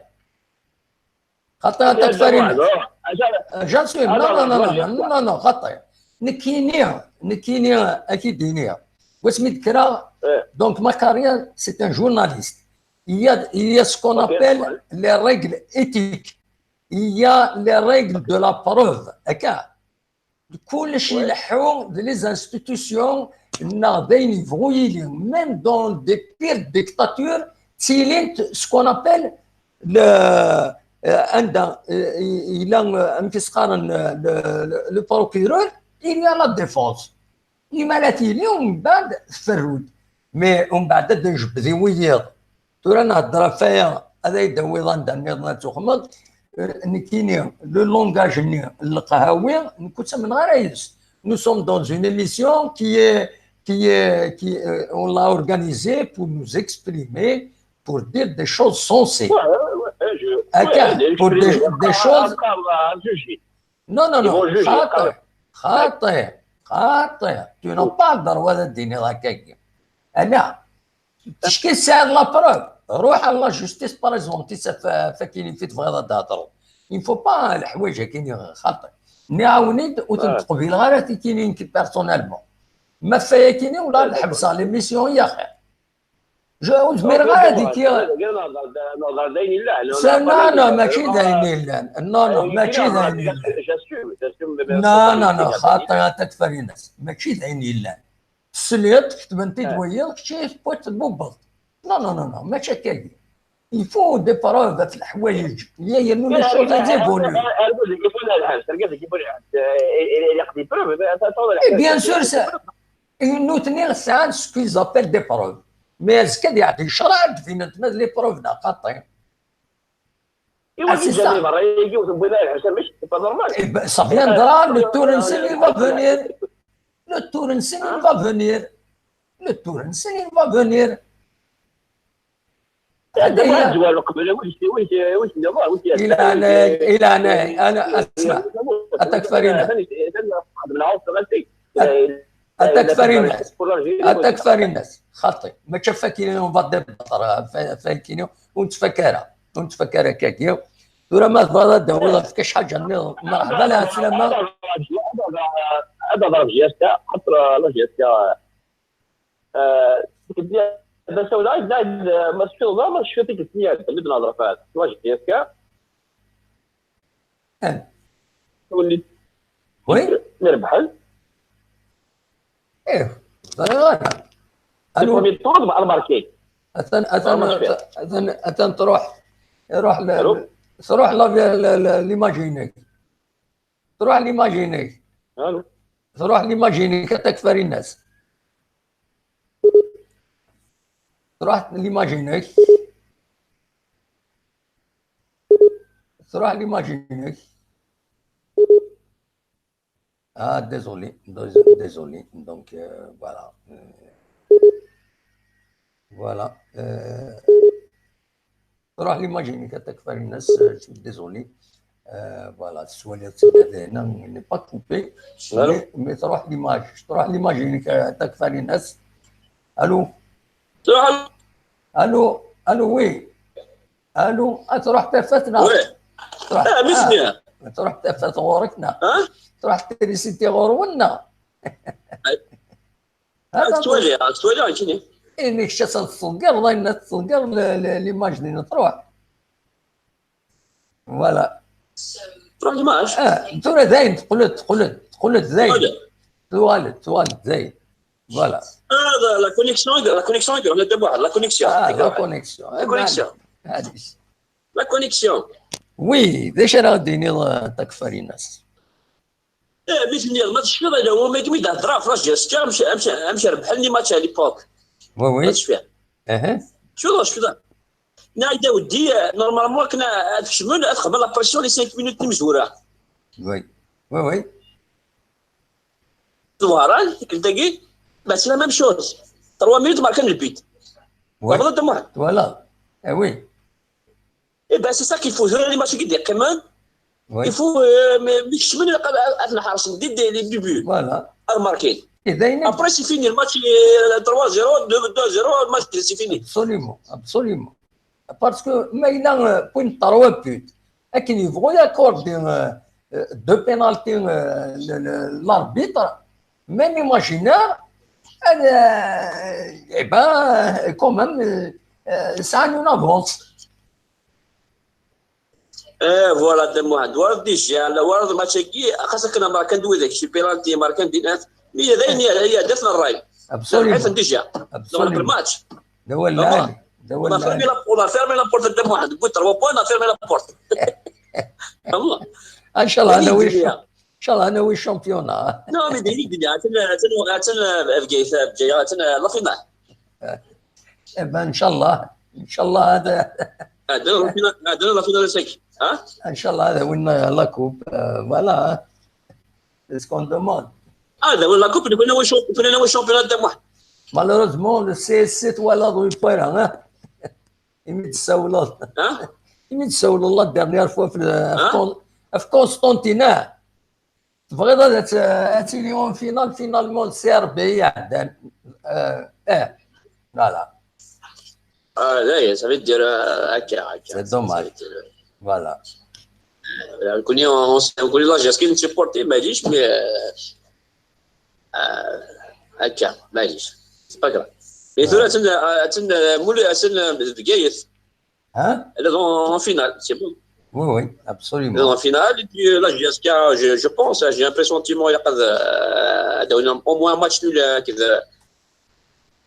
Xaṭi a Takfarinas. J'assume. Non, non, non, non, non, non, xaṭi. Nekkini, nekkini, ad k-id-iniɣ. Wasmi d-kkreɣ, donc ma carrière, c'est un journaliste. Il y a, il y a ce qu'on appelle les règles éthiques. Il y a les règles de la preuve. Akka. Kullec ileḥḥu d les institutions neɣ d ayen yebɣu yili. Même dans des pires dictatures, ttilint ce qu'on appelle le, euh, anda, euh, yella, euh, amek i s-qqaren, euh, le, le, le procureur, il y a la défense. Ima la tili, umbeɛd tferru-d. Mais umbeɛd ad d-njebbed i wiyiḍ. Tura nhedder ɣef waya, ad ay-d-tawiḍ anda nniḍen ad tuxmeḍ. Euh, nekkini, le langage-nni n leqhawi, nekk ur ttamneɣ ara yid-s. Nous sommes dans une émission qui est, qui est, qui, euh, on l'a organisée pour nous exprimer, pour dire des choses sensées. Akka, pour des, des choses. Non, non, non, xaṭi, xaṭi, xaṭi. Tu n'as pas le droit ad d-tiniḍ akkagi. Ala, ticki tesɛiḍ la preuve, ruḥ à la justice, présente-it ɣef, ɣef wakken i tebɣiḍ ad d-thedreḍ. Il ne faut pas leḥwayeǧ-agi-nni, xaṭi. Nniɣ-awen-id, ur tent-qbileɣ ara tikini-nni personnellement. Ma ɣef wayagi-nni, wala ad ḥebseɣ l'émission i axir. Je, ur zmireɣ ara ad ikiɣ. Nehḍer d ayen yellan. Non, non, mačči d ayen yellan. Non, non, mačči d ayen yellan. Non, non, non, xaṭi, a Takfarinas. Mačči d ayen yellan. Tesliḍ, ketben-t-id wiyiḍ, kečč i tewwiḍ tbubbeḍ. Non, non, non, non, mačči akka-yi. Il faut des preuves ɣef leḥwayeǧ. Yernu les choses évoluent. Et bien sûr, ça, nutni sɛan ce qu'ils appellent des preuves. Mais azekka ad iɛeddi ccreɛ, ad d-binent ma d les preuves neɣ xaṭi. Ah, c'est ça. Ça viendra, le tour-nsen, il va venir. Le tour-nsen, il va venir. Le tour-nsen, il va venir. هذا هي. إلى أنا، إلى أنا، أنا أسمع. أتكفرين. أتكفرين. أتكفرين. خاطي. ما تفكرين ونفضل بطر. فاكيني. ونتفكرها. ونتفكرها كاكيو. ورا ما تبغى تدور في كاش حاجة. مرحبا لها السلامة. هذا ضرب جيستا. خطر لا جيستا. آه، بس هو لاعب، لاعب، آه، ما تشوف، ما تشوف فيك السنية، اللي بنظرة فات. واش ديالك؟ آه. تولي وي. نربحل. إيه. أنا، أنا، البروميي طور مع الماركي. أثن، أثن، أثن، أثن تروح، يروح ل-، ألو؟ تروح ل-، ل-، ل-، ليماجيني. تروح ليماجيني. ألو؟ تروح ليماجيني، كتكفري الناس. تروح ليماجيني. تروح ليماجيني. Ah, désolé, dés-, désolé. Donc, euh, voilà. Euh, voilà. Euh, تروح ليماجيني كتكفى الناس، euh, je suis désolé. Euh, voilà, السؤال هنا n'est pas coupé. Mais, mais تروح ليماج-، تروح ليماجيني كتكفى الناس. ألو؟ تروح. ألو، ألو، oui. ألو، تروح تفتنا. Oui. تروح، آه، مثلها. تروح تفت غوركنا. ها؟ تروح تريسيتي غور ونا. هذا تولي، تولي عجيني. إنك شا تصدقر، الله ينا تصدقر ل-، ل-، ليماج اللي تروح. Voilà. تروح ليماج؟ آه، تروح زين، تقلد، تقلد، تقلد زين. تولي. تولد، تولد زين. Voilà. هذا la connexion، la connexion يدير، أنا دابا واحد la connexion. آه، la connexion. La connexion. معليش. La connexion. Oui، d acu ara d-tiniḍ, euh, takfarinas? Eh, mi tenniḍ, ma tecfiḍ, ala هو ما يدمي هضره في راس جيسكا، مش، مش، مش ربح لي ماتش على ليبوك. Oui, oui. ما تشفيها. أها. شو ذا، شو ذا؟ نايدا ودي، normalement كنا تكشمل، تخبر la pression les cinq minutes اللي مزوره. Oui. Oui, oui. دواران، كنتاكي، بس la même chose. Trois minutes ماركان البيت. Oui. تفضل، محمد. Voilà. Eh oui. Eh ben, c'est ça qu'il faut. هذا اللي ماشي قد يقيمن. Oui. Il faut, euh, mais، mais je me rappelle, à la حرس، dès, dès les débuts. Voilà. Remarquez. Après, c'est fini. Le match, euh, trois zéro, deux zéro, le match, c'est fini. Absolument, absolument. Parce que maintenant, euh, point trois buts. Akken yebɣu ياكوردي، euh, euh, deux pénalty, euh, le, le, l'arbitre, même imaginaire, euh, eh ben, quand même, euh, euh, ça nous avance. Eh, voilà, de moi. Doit déjà, la war de match qui, خاصة كنا ماركان دوي ذاك، شي بينالتي ماركان دينات، mais هذا هي، هي دفنا الراي. Absolument. Déjà. Absolument. Donc, le match. هذا هو اللاعب. هذا هو اللاعب. On a fermé la porte, on a fermé la porte de moi. قلت trois points, on a fermé la porte. والله. إن شاء الله أنا ويش. إن شاء الله أنا ويش شامبيونا. Non, mais ديني، ديني. عتنا، عتنا، عتنا، بجاية، بجاية، عتنا، لا فينال. Eh ben, إن شاء الله. إن شاء الله هذا. عندنا لا فينال، عندنا لا فينال سانك. ها؟ إن شاء الله هذا وين la coupe. Euh, voilà. C'est ce qu'on demande. هذا وين la coupe، نكون هو شو، نكون هو شامبيون تاع واحد. Malheureusement, le C S C توالى ضوي بويرا، ها؟ إمي تساولض. ها؟ إمي تساولض la dernière fois في ال-، في ها؟ كون-، في كونستانتين، ها؟ تبغيض هذا ت-، تيلي اون فينال، فينالمون سي ار بي عندنا. آه، آه. Voilà. آه، لا، يا صافي دير، آه، هكا، هكا. C'est dommage. صافي دير. Voilà. آه، نكوني، نكوني لاجاس كي نسيبورتي، معليش، مي، آه، آه، هكا، معليش. C'est pas grave. Et tura, attan, attan, muli, attan, Bgayet. Hein? Elle est en, en finale, c'est bon. Oui, oui, Elle est absolument. En finale, et puis, euh, la J S K, je, je pense, hein, j'ai un pressentiment, il y a pas de, euh, au moins un match nul, euh, كذا,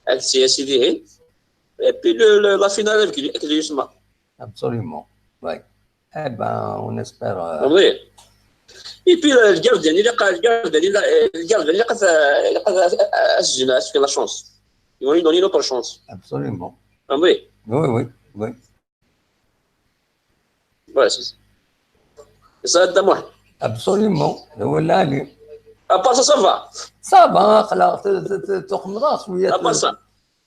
avec C S I D. Et puis le, le, la finale avec, avec l'U S M A. Absolument. Oui. Eh ben, on espère. Euh, Oui. Et puis, euh, le gardien, il a, le gardien, il a, le gardien, il a, il a, il a, il a la chance. Ils ont donné notre chance. Absolument. Ah oui. Oui, oui, oui. Voilà, c'est ça. Ça, Adam, ouais. Absolument. Voilà. À part ça, ça va. Ça va, خلاص, تخمض شوية. À part ça.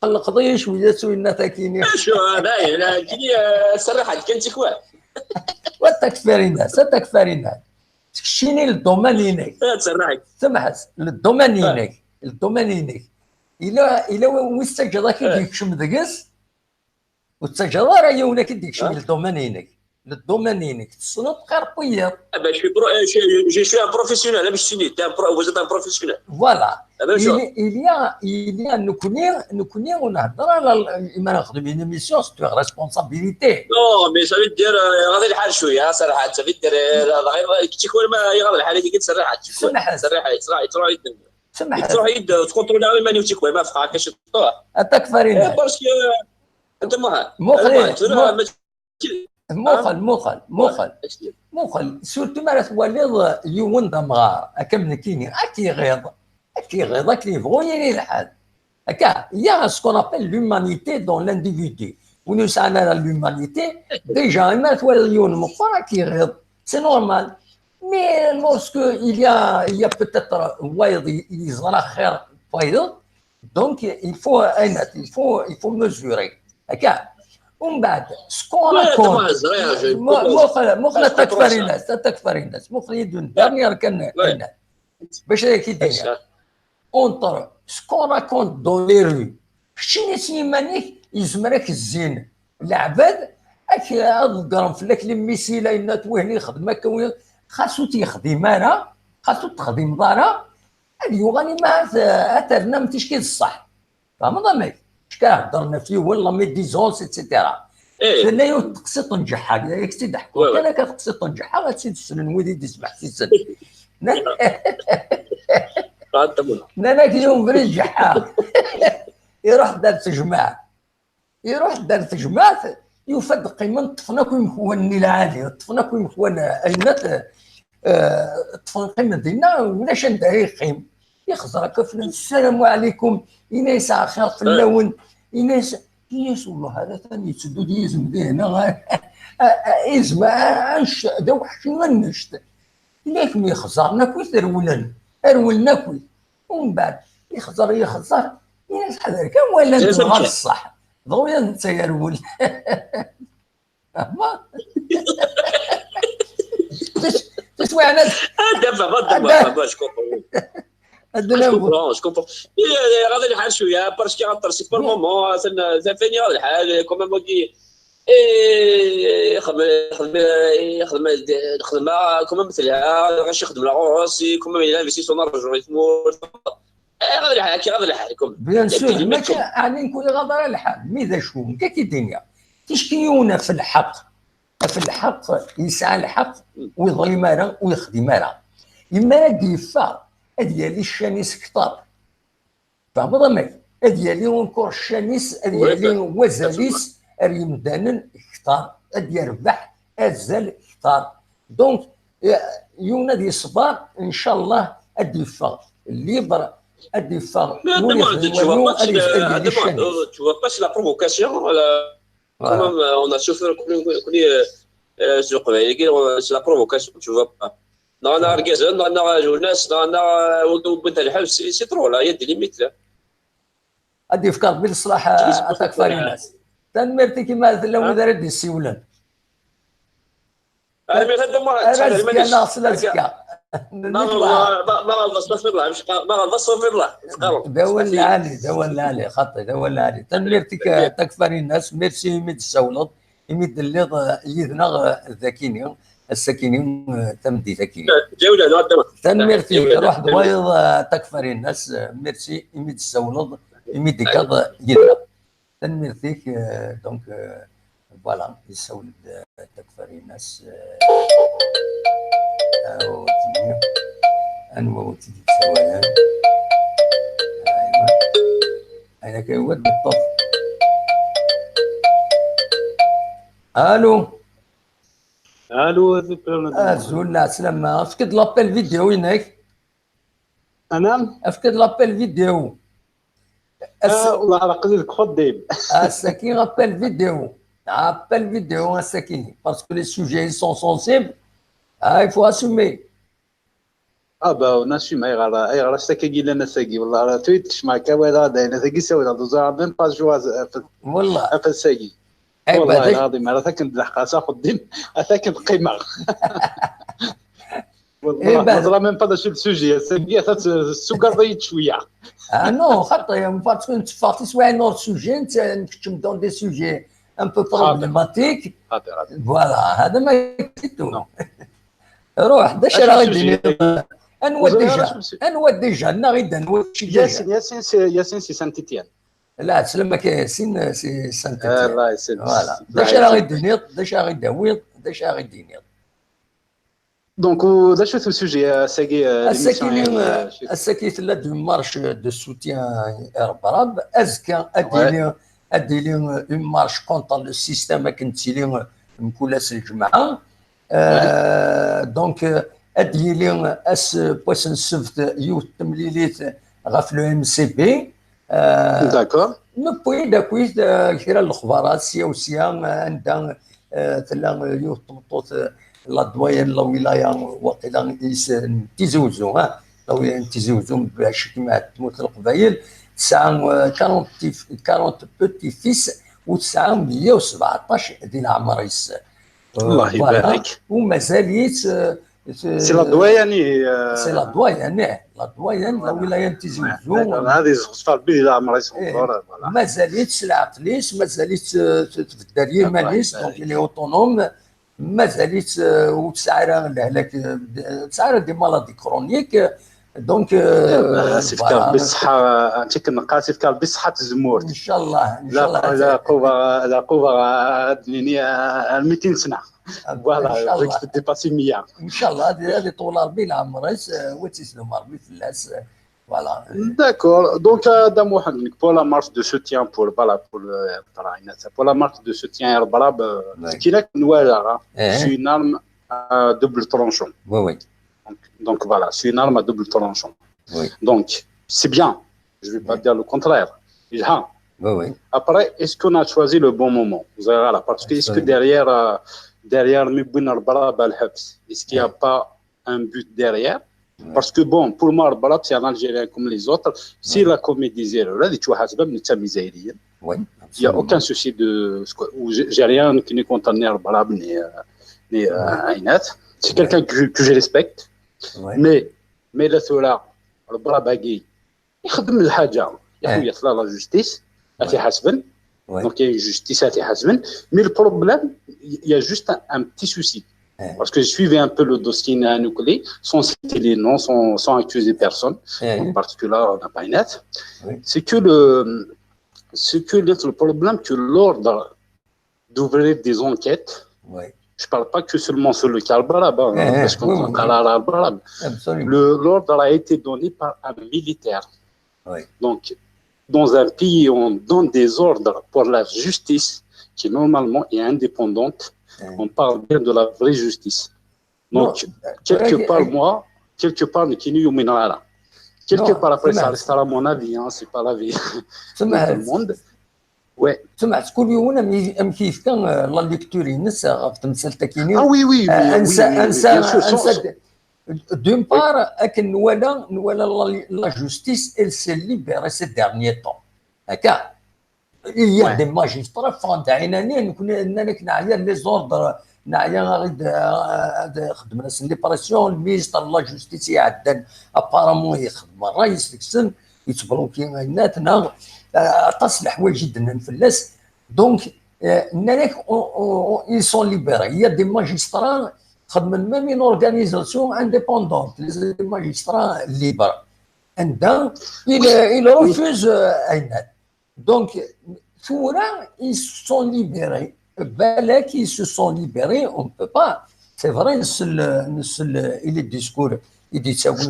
قلقضي شوية سوينا تاكيني. شو هذا؟ لا، كي، آه، سرحت، كان تكوى. وتكفرينا، ستكفرينا. تكشيني للدومين ينك. آه، تسرحت. سمحت، للدومين ينك. للدومين ينك. إلا، إلا وين سجل كي يكشم دقس. وتسجل راه يونا كي ديكشم للدومين ينك. للدومين ينك. تصنط خير طيب. Ah ben, je suis pro-, euh, je, je suis un professionnel, hein, je suis, t'es un pro-, vous êtes un professionnel. Voilà. Ah ben, je- Il y a, il y a, نكوني، نكوني ونهضر على ال-، إما نخدم une émission, c'est une responsabilité. Non, mais ça veut dire, euh, غادي الحال شوية، صراحة، ça veut dire, euh، غير كي تكون ما يغض الحال، هذيك تسرحت، تكون سمحت. تسرحت، تروح، تروح يد. سمحت. تروح يد، تكونترولي غير ماني تكوى، ما فقع كاش الطوع. أتاك إيه، فارينا. parce que أنت مها. مخلي، أنت لا، مخ-، ما مخل، مخل، مخل. مخل. Surtout ما راه توليض يون دمغار، أكا من كيني، أكي غيظ. أكي غيظ، أكي يبغو يلي الحال. هكا، il y a ce qu'on appelle l'humanité dans l'individu. ونسعنا l'humanité، déjà، ما تولي يون مقرا كي غيظ. C'est normal. Mais lorsque il y a, il y a peut-être وايض يزرع خير فايض، donc il faut, il faut, il faut mesurer. هكا. ومن بعد، ce qu'on Ouais, raconte. تما زريعة، je مو-، propose. مو خلا-، مو خلا Je propose تكفري ça. الناس، تكفري الناس. مو خلا يدون dernière كان، Ouais. كان. باش هيك يدير. Ça. Entre ce qu'on raconte dans les rues. شتي ناس يمانيك يزمرك الزين. العباد، أك-، أضقرن فلاك لميسيلا إنا توهني خدمة كوي. خاصو تيخدم أنا، خاصو تخدم ضارة. هاد يوغاني ما هت-، هترنا متشكي الصح. فهمت أمك؟ شكا هضرنا فيه ولا ميديزونس، إتسيتيرا. إيه. فلا يوم تقصي طنجحها، ياك تيضحكوا. وي، وي. كان كتقصي طنجحها، غتسيد السنن ودي دي سبع سيسن. آه، أنت مهم. لا، لا، كي يوم بريد جحا. يروح دار تجمع. يروح دار تجمع، يفد قيمة طفنا كوي مخوان العالي، طفنا كوي مخوان أين، آه، طفنا قيمة دينا، ولا شن داري قيم. يخزر كفنا، "السلام عليكم، إنا يسعى خير في اللون، إنا يس-"، إنا يس-، والله هذا ثاني يتسدو دي يزم دي هنا، غا-، آه، آه، يزم، آه، آه، نش-، دا وحشي غنشت. إلا كم يخزر، ناكل ثرولن، أرول ناكل. ومن بعد، يخزر، يخزر، إنا يسحذر كان ولا يا نتبغى سمسم. الصح. ضويا نتا يا رول. فهمة؟ تس-، تسوى على Ah, d'abord, d'abord, d'abord, je comprends. Je الدنيا. comprends, je comprends. غادي الحال شويه parce que c'est pas le moment, ça fait غادي الحال quand même. اي خدمه، خدمه، خدمه، خدمه كما مثلها غاش يخدم لا روسي كما الى انفستيسيون نرجعوا يثمور. غادي الحال، غادي الحال كم. Bien sûr، ماشي يعني نكون غادر على الحال، مي ذا شو كي كي الدنيا. تشكيونا في الحق، في الحق، يسعى الحق ويظلم راه ويخدم راه. إما راه يفا، هاد هي اللي الشانيس كثار. فهمت أمك؟ هاد هي اللي اونكور الشانيس، هاد هي اللي وزاليس، راه يمدانن كثار، هاد يربح أزال كثار. دونك، يونا دي صبار، إن شاء الله، هاد يفا ليبر، هاد يفا tu vois pas la provocation. Quand même, on a souffert, كوني، c'est la provocation, tu vois pas. Non, non, argazan, non, non, Jonas, non, non, c'est trop, là, il y a des limites, là. غادي يفكر بالصلاح أتاك فاريناس. تنميرتي كما تلون ذا ردي السيولان. أنا غدا ما أنا زكا، أنا أصلا زكا. ما غلط، استغفر الله، ما غلط، استغفر الله. دول العالي، دول العالي، خطي، دول العالي. تنميرتك أتاك فاريناس، ميرسي ميد السولط. إمي دليض يدنا ذاكيني. السكيني، تمدي ذاكيني. تنميرتي، روح دوايض، تكفري الناس، ميرسي، إمي تسولض. imi d-ikkaḍ yid-neɣ. Tanemmirt-ik, euh, donc, euh, voilà, yessawel-d, euh, Takfarinas, euh, anwa ur tt-id-yessawalen? Aywa. Aywa, kan, wa d-yeṭṭef. Allô? Allô, azul, azul, lɛeslama. Efk-d l'appel vidéo-inek. Anam? Efk-d l'appel vidéo. Ah, والله على قليل تخدم. Ass-agi, appel vidéo. Appel vidéo, ass-agi. Parce que les sujets, ils sont sensibles. Ah, il faut assumer. Ah, bah, on assume. Ayɣer, ayɣer ass-agi llan ass-agi. والله, tu es, je m'en كويلا داين. Ass-agi, c'est vrai, on a même pas joué à, à, والله. À ass-agi. والله العظيم, ata kan d-lḥeqqa, ass-a xeddim, ata kan qqimeɣ. والله, ما ẓriɣ même pas d acu le sujet, ass-agi, ata tessugareḍ-iyi-d cwiya. Ah non, xaṭi, parce que netteffeɣ tiswiɛin ur sujet, nett-, nkeččem dans des sujets un peu problématiques. Voilà, هذا ما يكفي tout. Ruḥ, d acu ara ɣ-d-tiniḍ? Anwa déjà? Anwa déjà? Nnaɣ-id anwa déjà? Yasin, Yasin, c'est, Yasin, c'est Saint-Étienne. Lɛeslama-k a Yasin, c'est Saint-Étienne. Voilà. D acu ara ɣ-d-tiniḍ? D acu ara ɣ-d-tawiḍ? D acu ara ɣ-d-tiniḍ? Donc, d acu-t le sujet ass-agi, euh, ass-agi, ass-agi tella-d une marche de soutien i Rebrab. Azekka ad d-yili, ad d-yili une marche contre le système akken tettili mkul ass n lǧemɛa. Euh, donc, euh, ad d-yili ass, wass n ssebt, yiwet temlilit ɣef le M C B. Euh, d'accord. Newwi-d akkit, euh, kra n lexbarat sya u sya, euh, anda, euh, tella, euh, yiwet tmeṭṭut, euh, la doyenne n la wilaya, waqila is n Tizi Uzzu, ah, la wilaya n Tizi Uzzu, bac kem-, tmurt n Leqbayel, tesɛa, euh, quarante, quarante petits-fils, u tesɛa meyya u sbeɛṭac di leɛmer-is. Euh, الله يبارك. U mazal-itt, euh, c'est la doyenne, euh, c'est la doyenne, eh, la doyenne, la wilaya n Tizi Uzzu. D'accord, هذه يزغز فيها ربي إلى عمر يسعود، voilà. Mazal-itt s leɛqel-is, mazal-itt, euh, tbeddal yiman-is, donc elle est autonome, mazal-itt, euh, ur tesɛi ara lehlak, euh, ur tesɛi ara des maladies chroniques, donc, euh, voilà. Ad tt-ifk Ṛebbi ṣṣeḥḥa, akken neqqar, ad tt-ifk Ṛebbi ṣṣeḥḥa n tzemmurt. Inchallah, inchallah. Lɛaquba, lɛaquba, ad d-nini, euh, mitin sna. Voilà, ncallah. Dépasser meyya. Ncallah, ad, ad iṭwel Rebbi leɛmer-is, euh, wa tt-islem Rebbi fell-as, euh, voilà. D'accord. Donc, euh, Dda Muḥend, pour la marche de soutien pour, voilà, pour le, pour la marche de soutien i Rebrab, euh, ce qu'il a que nous, hein, c'est une arme à double tranchant. Oui, oui. Donc, donc voilà, c'est une arme à double tranchant. Oui. Donc, c'est bien. Je vais pas dire le contraire. Yelha. Oui, oui. Après, est-ce qu'on a choisi le bon moment? Parce que est-ce que derrière, euh, derrière mi wwin Rebrab ɣer lḥebs, est-ce qu'il y a pas un but derrière? Parce que bon, pour moi, Rebrab, c'est un Algérien comme les autres. S'il a commis des erreurs, là, tu vois, il n'y a aucun souci de ce que, ou j'ai, j'ai rien qui n'est contre ni Rebrab, ni, euh, ni, euh, Aynat. C'est quelqu'un que, que je respecte. Mais, mais là, cela, Rebrab, يخدم الحاجة. يا خويا، تلا la justice، أتي حاسبن. Donc, il y a une justice, أتي حاسبن. Mais le problème, il y a juste un, un petit souci. Parce que je suivais un peu le dossier, نكلي, sans citer les noms, sans, sans accuser personne, en particulier, on n'a pas net. C'est que le, c'est que le, le problème que l'ordre d'ouvrir des enquêtes. Je parle pas que seulement sur le cas Rebrab, hein, parce qu'on parle à Rebrab. Le, l'ordre a été donné par un militaire. Donc, dans un pays où on donne des ordres pour la justice, qui normalement est indépendante, on parle bien de la vraie justice. Donc, quelque part, moi, quelque part, nekini ur umineɣ ara. Quelque part, après, ça restera mon avis, hein, c'est pas l'avis de tout le monde. Ouais. Smeɛt, kul yiwen am-, amek yefka, euh, la lecture-ines ɣef temsalt-akini. Ah oui, oui, oui, ansa, oui, oui, ansa, bien sûr, ansa, d'une part, akken nwala, nwala la, la justice, elle s'est libérée ces derniers temps. Akka. Il y a des magistrats ffɣen-d ɛinani, nekni nnan-ak neɛya les ordres, neɛya ad, ad xedmen asen les pressions, le ministre de la justice iɛeddan apparemment yexdem ṛṛay-is deg-sen, yettbloki ayennat, neɣ, euh, aṭas n leḥwayeǧ i d-nnan fell-as. Donc, euh, nnan-ak, on, on, on, ils sont libérés. Il y a des magistrats, xedmen même une organisation indépendante, les magistrats libres. Anda il, il refuse, euh, Aynat. Donc, tura, ils se sont libérés. Balak, ils se sont libérés, on ne peut pas. C'est vrai, c'est le, c'est le, il est discours, il dit ça, oui,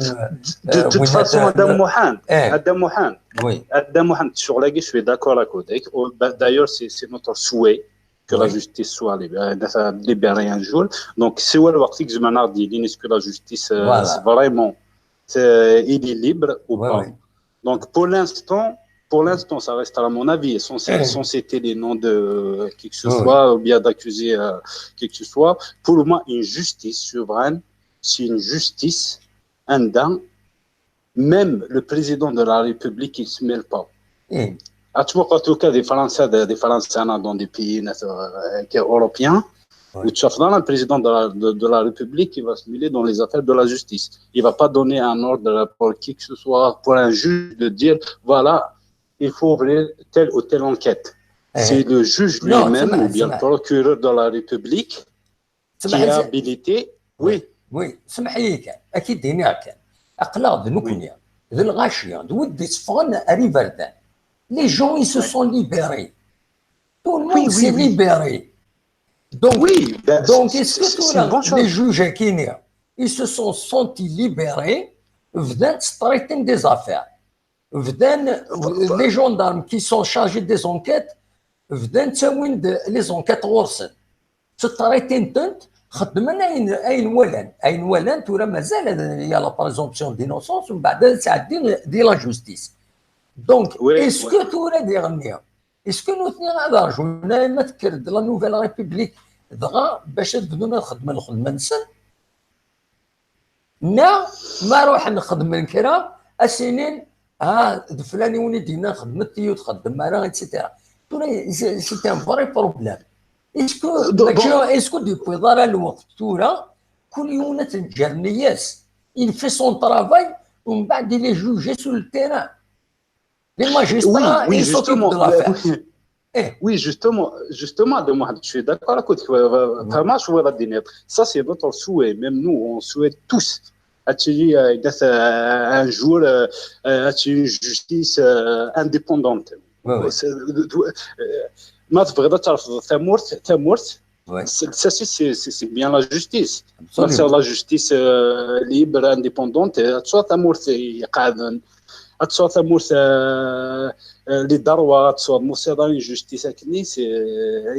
De toute façon, Adam Mohan, Adam Mohan, oui. Adam Mohan, sur la je suis d'accord avec. D'ailleurs, c'est notre souhait que la justice soit libérée un jour. Donc, c'est le waqt que je m'en dis, que la justice, euh, voilà. Vraiment, il est libre ou pas. Oui. Donc, pour l'instant, pour l'instant, ça restera à mon avis, sans, sans citer les noms de qui que ce soit, ou bien d'accuser euh, qui que ce soit. Pour moi, une justice souveraine, c'est une justice, un dingue. Même le président de la République, il ne se mêle pas. En tout cas, des Français, des, des Français dans des pays euh, européens, ou tu as le président de la, de, de la République qui va se mêler dans les affaires de la justice. Il ne va pas donner un ordre pour qui que ce soit, pour un juge de dire, voilà, il faut ouvrir telle ou telle enquête. C'est le juge lui-même ou bien le procureur de la République qui est habilité. Oui. Oui, سمح لي كان اكيد دينيها كان اقلاغ de نكونيا de الغاشيه de ودي صفغن اريفردان. Les gens, ils se sont libérés. Tout le monde s'est libéré. Donc, oui, donc est-ce que les juges à Kenya, ils se sont sentis libérés, بدان traiter des affaires, بدان les gendarmes qui sont chargés des enquêtes, بدان تاوين les enquêtes غورسن. Traiter-tent, خدمن ayen, ayen walan. Ayen walan, tura mazal, il y a la présomption d'innocence, ومن بعد تسعدي دي la justice. Donc, est-ce que tura ديغني Est-ce que nutni ad rjun alamma tekker-d la nouvelle république dɣa bac ad bdun ad xedmen lxedma-nsen? Neɣ ma ruḥen xedmen kra, ad s-inin, ah, d flan i wen-d-yennan xedmet-t-id, ur txeddmem ara, et cetera. Tura, c'est un vrai problème. Est-ce que, est-ce que d-yewwiḍ ara lweqt tura, kul yiwen ad t-neǧǧer neyya-s, il fait son travail, ومن بعد il est jugé sur le terrain. Les magistrats, oui, oui, justement, oui, justement, justement, de moi, je suis d'accord avec toi. Ça, c'est notre souhait. Même nous, on souhaite tous. Un jour, euh, une justice euh, indépendante. Ouais, ouais. ما تبغي ترفض ثمورت ثمورت Ça, c'est bien la justice. C'est la justice euh, libre, indépendante. Soit ta mort, c'est soit ta mort, les droits, soit mort, c'est une justice à qui c'est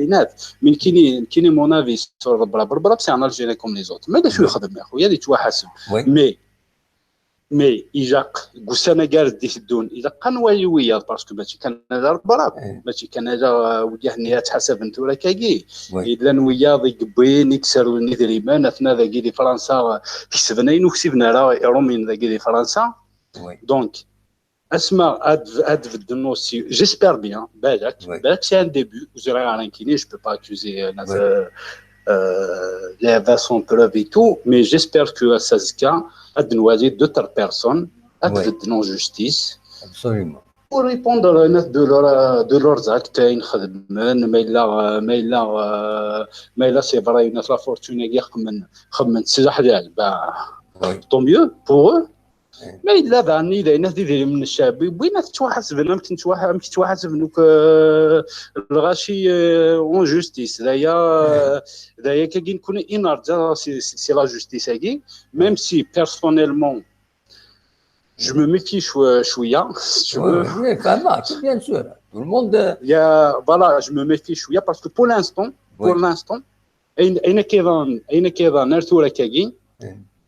inat. Mais qui n'est, qui n'est mon avis sur le bras, c'est un Algérien comme les autres. Mais les choses, il y a des choses à mais mais ilaq deg ussan-agi ara d-iteddun ilaq ad nwali wiyaḍ parce que mačči kan ala Rebrab, mačči kan ala wiyyaḍ-nni ad ttḥasaben tura akkagi. Llan wiyaḍ i yewwin, i yesserwlen idrimen, atna dagi di Fransa kesben ayen ur ksiben ara Iṛumyen dagi di Fransa. Donc asma ad bedden aussi, j'espère bien, balak balak c'est un début, ur ẓriɣ ara nekkini, je peux pas accuser les avocats sans preuve et tout, mais j'espère que ass-a azekka ad nwali d'autres personnes ad bedden en justice. Absolument. Pour répondre de, leur, de leurs actes, ayen xedmen, ma yella, ma yella, ma yella c'est vrai, la fortune-agi xedmen, xedmen s leḥlal, bah, tant mieux pour eux. Ma yella daɣen d ayen ad idrimen n ccɛeb wwin ad ttwaḥasben, amek ttwaḥasben akk lɣaci en justice. D aya, d aya kagi nekni i nerǧa si la justice-agi, même si personnellement je me méfie cwiya, si tu veux. Oui, bien sûr. Tout le monde. Voilà, je me méfie cwiya parce que pour l'instant, pour l'instant, ayen akka iḍerren ar tura akkagi,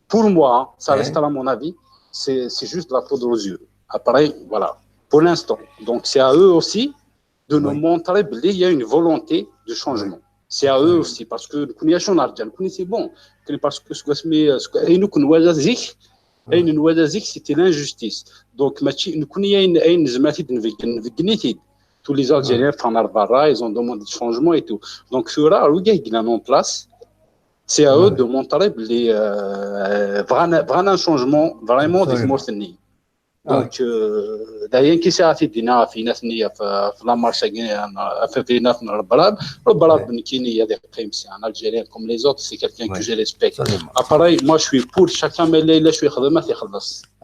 pour moi, ça restera mon avis, c'est juste la poudre aux yeux. Après, voilà, pour l'instant. Donc c'est à eux aussi de nous montrer qu'il y a une volonté de changement. C'est à eux aussi, parce que nous connaissons l'argent, nous connaissons bon, parce que ce que c'est, ayen akk nwala zik, ayen nwala zik, c'était l'injustice. Donc mačči nekni ayen nezmer ad t-id-nbeggen, nbeggen-it-id. Tous les Algériens ffɣen ar berra, ils ont demandé de changement et tout. Donc tura, wigi i yellan en place, c'est à eux de montrer belli bɣan un changement vraiment di tmurt-nni. Donc d ayen kan i sɛiɣ ad t-id-iniɣ ɣef yinat-nni, ɣef la marche-agi, ɣef yinat n Rebrab. Rebrab nekkini ad yeqqim, c'est un Algérien comme les autres, c'est quelqu'un que je respecte. Après, moi je suis pour chacun, ma yella yella acu yexdem ad t-ixelleṣ.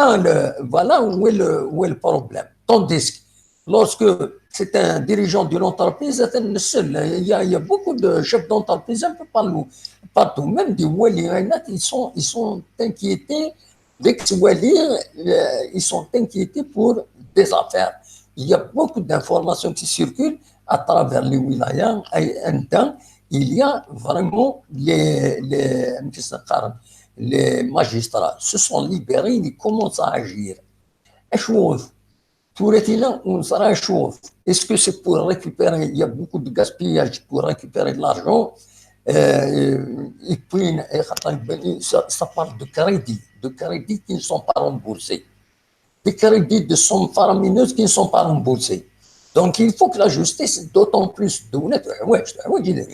Voilà, le, voilà où est le, où est le problème. Tandis que lorsque c'est un dirigeant d'une entreprise, c'est un seul. Il y a, il y a beaucoup de chefs d'entreprise un peu partout, partout. Même des wali, ils sont, ils sont inquiétés, des wali, euh, ils sont inquiétés pour des affaires. Il y a beaucoup d'informations qui circulent à travers les wilayas. Et un temps, il y a vraiment les, les, les magistrats se sont libérés, ils commencent à agir. Acu tura tina ur neẓri acu. Est-ce que c'est pour récupérer, il y a beaucoup de gaspillage pour récupérer de l'argent? Euh, et puis, ça, ça parle de crédits, de crédits qui ne sont pas remboursés. Des crédits de sommes faramineuses qui ne sont pas remboursés. Donc, il faut que la justice, d'autant plus, de honnête, ouais, je, ouais, je dirais,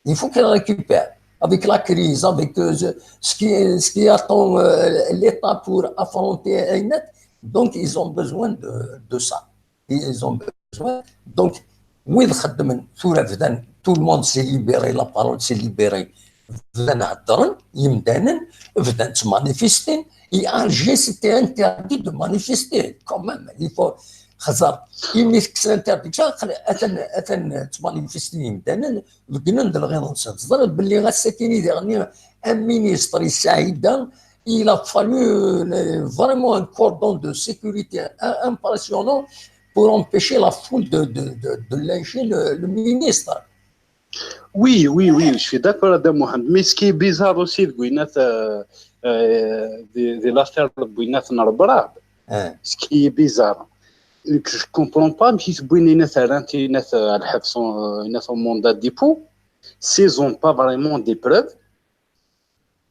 il faut qu'elle récupère. Avec la crise, avec euh, ce, qui, ce qui attend euh, l'État pour affronter Aynet, donc ils ont besoin de, de ça. Ils ont besoin. Donc, وين خدمن ثورة بدن, tout le monde s'est libéré, la parole s'est libérée. بدن هضرن يمدانن, بدن تمانيفيستين. Et Alger, c'était interdit de manifester, quand même. Il faut خزر. Il est interdit. أثن أثن تمانيفيستين يمدانن, بقينا ندير غير نص. تزرد باللي غا السكيني ديغني un ministre يساعد. Il a fallu euh, vraiment un cordon de sécurité impressionnant pour empêcher la foule de, de, de, de lyncher le, le ministre. Oui, oui, oui, je suis d'accord avec Mohamed. Mais ce qui est bizarre aussi, de Gwyneth, euh, euh, de, de l'affaire de Gwyneth Narbrab, hein, ce qui est bizarre, je ne comprends pas, mais si Gwyneth a un mandat de dépôt, s'ils n'ont pas vraiment des preuves,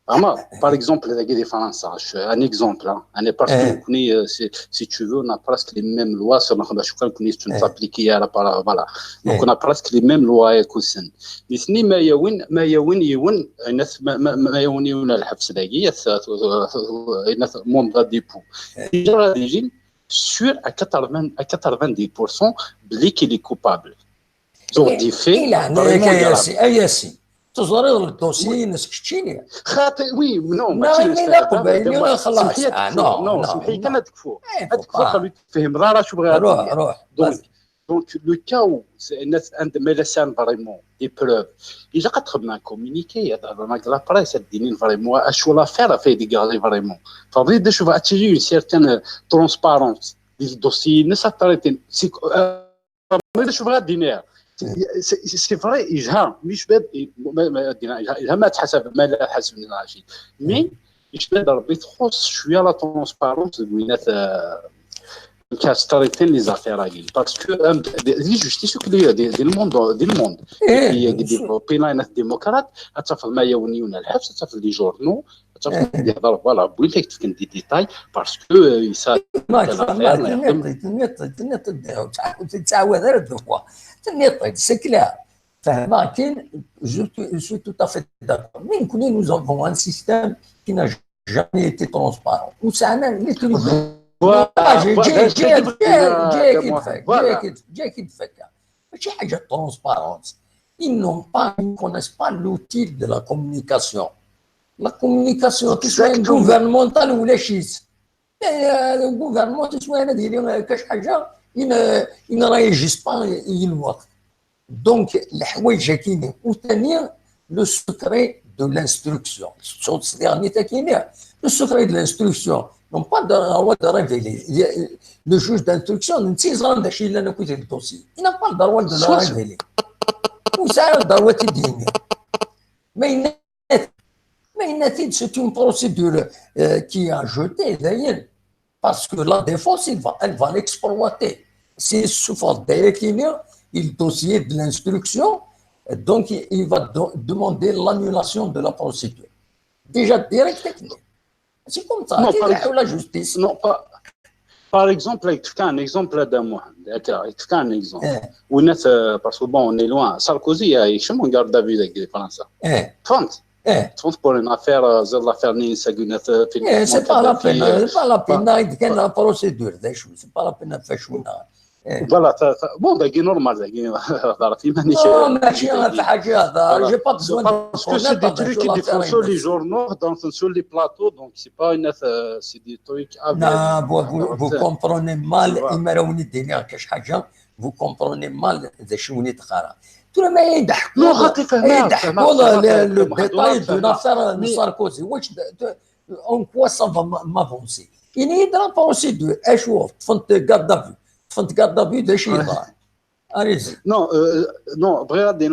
vraiment, par exemple, la guerre de France, un exemple, hein, on est parce que, euh, si, si tu veux, on a presque les mêmes lois, sur la je crois qu'on est une appliquée à la voilà. Donc, on a presque les mêmes lois et cousin. Mais ce n'est ما يوين ما يوين يوين ما يوين يوين الحبس داكي mandat de dépôt. Déjà, déjà, sûr à quatre-vingts à quatre-vingt-dix pour cent بلي qu'il est coupable. Donc, des faits vraiment graves. أياسي. Teẓriḍ le dossier-ines keččini? Xaṭi, oui, non, Ma imi d aqbayli, xlaṣ. Ah, non, non, semḥ-iyi kan ad kfuɣ. Ad kfuɣ, xaṭi ur tefhimeḍ ara acu bɣiɣ ad d-iniɣ. Donc, donc, le cas où, ma yella sɛan vraiment des preuves, ilaq ad xedmen un communiqué, ad hedren avec la presse, ad d-inin vraiment acu l'affaire, af ay d-yeɣli vraiment. Tebɣiḍ d acu, ad tili une certaine transparence di dossier-ines, ad traité. C'est vrai, yejha, mais je vais, yejha ma tḥasab, ma la tḥasab, mais je vais, Rebbi, txuṣ cwiya la transparence deg winat, euh, cas traité les affaires-agi. Parce que, euh, di justice, di le monde, di le monde. Et puis, développé la démocrate, ad tafeḍ ma yewwen yiwen ar lḥebs, ad tafeḍ les journaux, ad tafeḍ, voilà, win ak-d-fken des détails, parce que, euh, ça, tenniḍ-t, tenniḍ-t, tenniḍ-t, ur tettɛawad ara d quoi. Tenniḍ-t, c'est clair. Fehmeɣ kan, je suis tout à fait d'accord. Mais nous, nous avons un système qui n'a jamais été transparent. Où ça a été, mačči ḥaǧa de transparence. Ils n'ont pas, ils ne connaissent pas l'outil de la communication. La communication, que ce soit gouvernementale ou les chiffres. Le gouvernement, que ce soit, il ne réagit pas, il voit. Donc, le le secret de l'instruction. Le secret de l'instruction, non pas le droit de révéler. Le juge d'instruction, il n'a pas le droit de le révéler. Ou ça, le droit de dire. Mais il mais c'est une procédure, euh, qui a jeté, d'ailleurs, parce que la défense, elle va, elle va l'exploiter. C'est sous forme de le dossier de l'instruction, donc il va demander l'annulation de la procédure. Déjà direct, c'est comme ça. Non, par exemple, la justice. Non, pas. Par exemple, il te fait un exemple de Mohamed. Il te fait un exemple. Parce que bon, on est loin. Sarkozy, il est chez mon garde à vue de France. Trente. Trente pour une affaire, euh, l'affaire Nice, c'est pas la peine, c'est pas la peine, c'est pas la procédure, c'est pas la peine de faire. Voilà, bon, c'est normal, c'est normal. Non, mais j'ai pas besoin de... Parce que c'est des trucs qui défendent sur les journaux, donc sur les plateaux, donc c'est pas une affaire, c'est des trucs... Non, vous, vous comprenez mal, vous comprenez mal de ce que vous dites. Tout le monde est d'accord. Non, le détail de l'affaire Sarkozy. En quoi ça va m'avancer? Il est dans la procédure. Achour, font garde à vue. Font garde à vue de chez... Allez-y. Non, euh, non,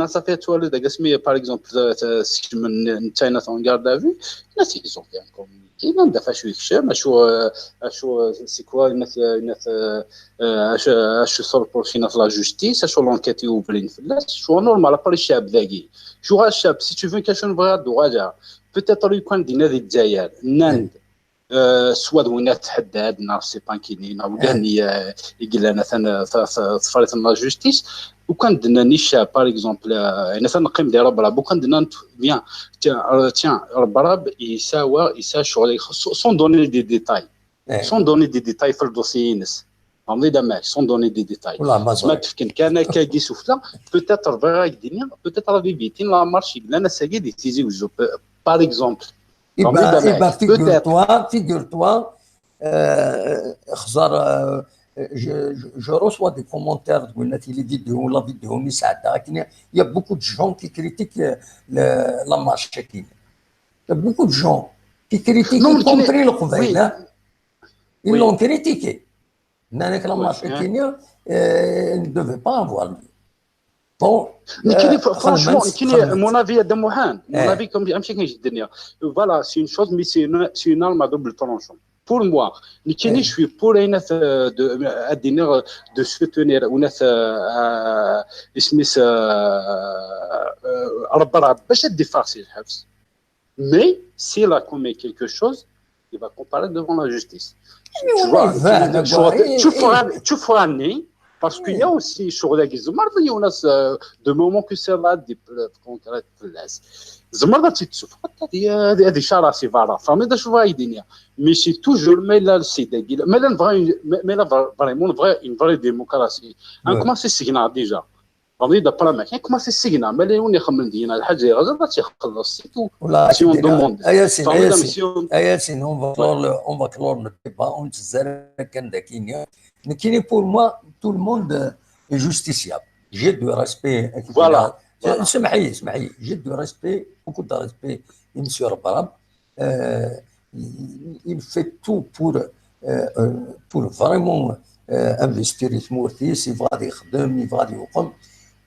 ça fait toi le dégât, mais par exemple, euh, si je me tiens en garde à vue, là, c'est qu'ils ont bien communiqué. Il y a des fois, je suis chez, mais je suis, euh, c'est quoi, une, une, euh, euh, je, je suis sur pour finir la justice, je suis l'enquête ouverte, là, je suis normal, après, je suis abdagi. Je suis, si tu veux, quelque chose, voilà, peut-être, lui, quand il dit, des euh, soit d winna tḥeddad, neɣ c'est pas kini, neɣ wid-nni, euh, i yellan atan, euh, tefriḍt n la justice, u kan d-nnan icab, par exemple, euh, atan neqqim di Rrabra, u kan d-nnan, bien, tiens, euh, tiens, Rrabra, yesɛa, yesɛa ccɣel, sans donner des détails. Sans donner des détails ɣef le dossier-ines. Tfehmeḍ-iyi, sans donner des détails. Ma d-fken kan akkagi sufella, peut-être bɣiɣ ad ak-d-iniɣ, peut-être ad éviter la marche i yellan ass-agi di Tizi Uzzu, par exemple. Eh ben, eh ben, figure-toi, figure-toi, euh, je, je, je reçois des commentaires de les vidéos, la vidéo, il y a beaucoup de gens qui critiquent, euh, le, la marche. Il y a beaucoup de gens qui critiquent, y compris le gouvernement. Ils l'ont critiqué. Nnan-ak la marche-agi, euh, ne devait pas avoir lieu. Bon, euh, franchement, mon avis à Mohamed, mon avis comme, voilà, c'est une chose, mais c'est une, c'est une arme à double tranchant. Pour moi, je suis pour une, euh, de, euh, de soutenir une, euh, euh, Rrabra, باش défendre le حبس. Mais s'il a commis quelque chose, il va comparaître devant la justice. Tu vois, tu feras, tu feras, parce qu'il y a aussi, sur les, euh, de moments que c'est là, des preuves concrètes, tzemreḍ ad tt-id-tessufɣeḍ, ad icaraɛ si berra. Tfehmeḍ d acu bɣiɣ ad d-iniɣ? Mais c'est toujours, ma yella le sida, ma yella vraiment, une vraie démocratie. On commence à s'y déjà. Tebɣiḍ-iyi-d après ma kan, commencer seg-na, ma llan win ixemmen deg-na lḥaǧa yeɣza, ad tt-ixelleṣ, c'est tout. Voilà, Si on c'est-à-dire, demande. ah, Yassine, ah, Tebɣiḍ-iyi-d Yassine, mission. Ah, Yassine, on va clore le, on va clore le débat, ur nettezzi ara kan dagi. Nekkini, pour moi, tout le monde, euh, est justiciable. J'ai du respect. Voilà, Euh, voilà. اسمح لي، اسمح لي. J'ai du respect, beaucoup de respect, monsieur Rabrab. Euh, il, il fait tout pour, euh, euh, pour vraiment, euh, investir i tmurt-is, yebɣa ad yexdem, yebɣa ad yuqem.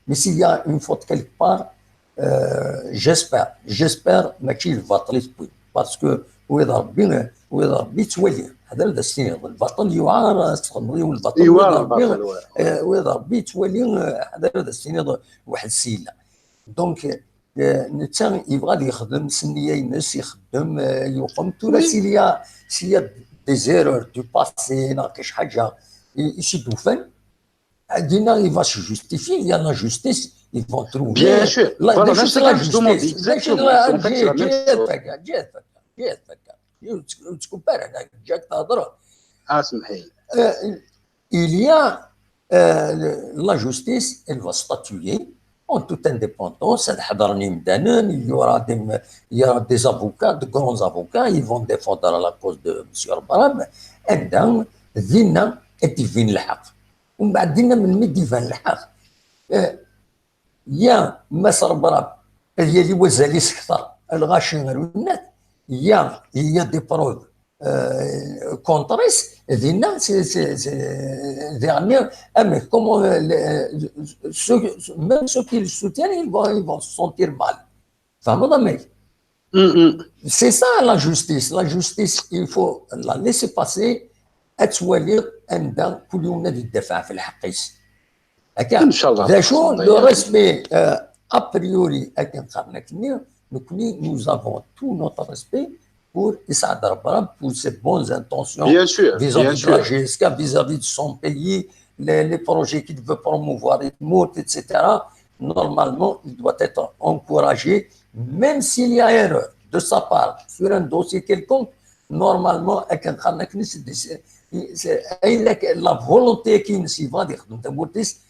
Mais s'il y a une faute quelque part, euh, j'espère, j'espère, mačči d lbaṭel i tewwi. Parce que wid Ṛebbi, wid Ṛebbi yettwali. Ḥader ad as-tiniḍ, lbaṭel yewɛer ad txedmeḍ yiwen lbaṭel. Yewɛer Wid Ṛebbi, lbaṭel, ouais. euh, wid Ṛebbi yettwali, euh, ḥader ad as-tiniḍ weḥd-s yella. Donc, euh, netta yebɣa ad yexdem s nniya-ines, ixeddem, euh, yuqem. Tura, Oui. S'il y a, s'il y a des erreurs du passé, neɣ kra ḥaǧa i, i s-id-ufan, dinna, il va se justifier, il y a la justice, ils vont trouver. Bien sûr. La, Voilà, d acu c'est la ça que je demande, justice, d acu exactement. la, C'est en fait, c'est la même ǧǧiɣ-t chose. Akka, ǧǧiɣ-t akka, ǧǧiɣ-t akka. Ur tt-, ur ttkubar ara, ǧǧiɣ-k tehder. Ah, semḥ-iyi. Euh, il y a, euh, le- la justice, elle va statuer en toute indépendance. Ad ḥedṛen yimdanen, il y aura des, il y aura des avocats, de grands avocats, ils vont défendre la cause de monsieur Rabrab. Anda, dinna, ad d-ibin lḥeqq. Umbeɛd dinna, melmi d-iban lḥeqq, euh, ya Mass Rabrab ad yali wazal-is kter, lɣaci ar winnat, ya, il y a des preuves, euh, contre-s, dinna, c'est, c'est, c'est, dernier, ah, mais comment, euh, le- ceux, même ceux qui le soutiennent, ils vont, ils vont se sentir mal. Tfehmeḍ amek? Mm, mm. C'est ça la justice. La justice, il faut la laisser passer. Ad twaliḍ anda kul yiwen ad idafeɛ ɣef lḥeqq-is. Akka. Inchallah. D acu, le respect, euh, a priori, akken qqaren akkenni, nekkni, nous avons tout notre respect pour Saïd Rabrab, pour ses bonnes intentions Bien sûr, vis-à-vis bien de la sûr. J S K, vis-à-vis de son pays, les, les projets qu'il veut promouvoir et tout, et cetera. Normalement, il doit être encouragé, même s'il y a erreur de sa part sur un dossier quelconque. Normalement, akken qqaren akkenni, c'est des- c'est- c'est- la volonté qui nous va dire,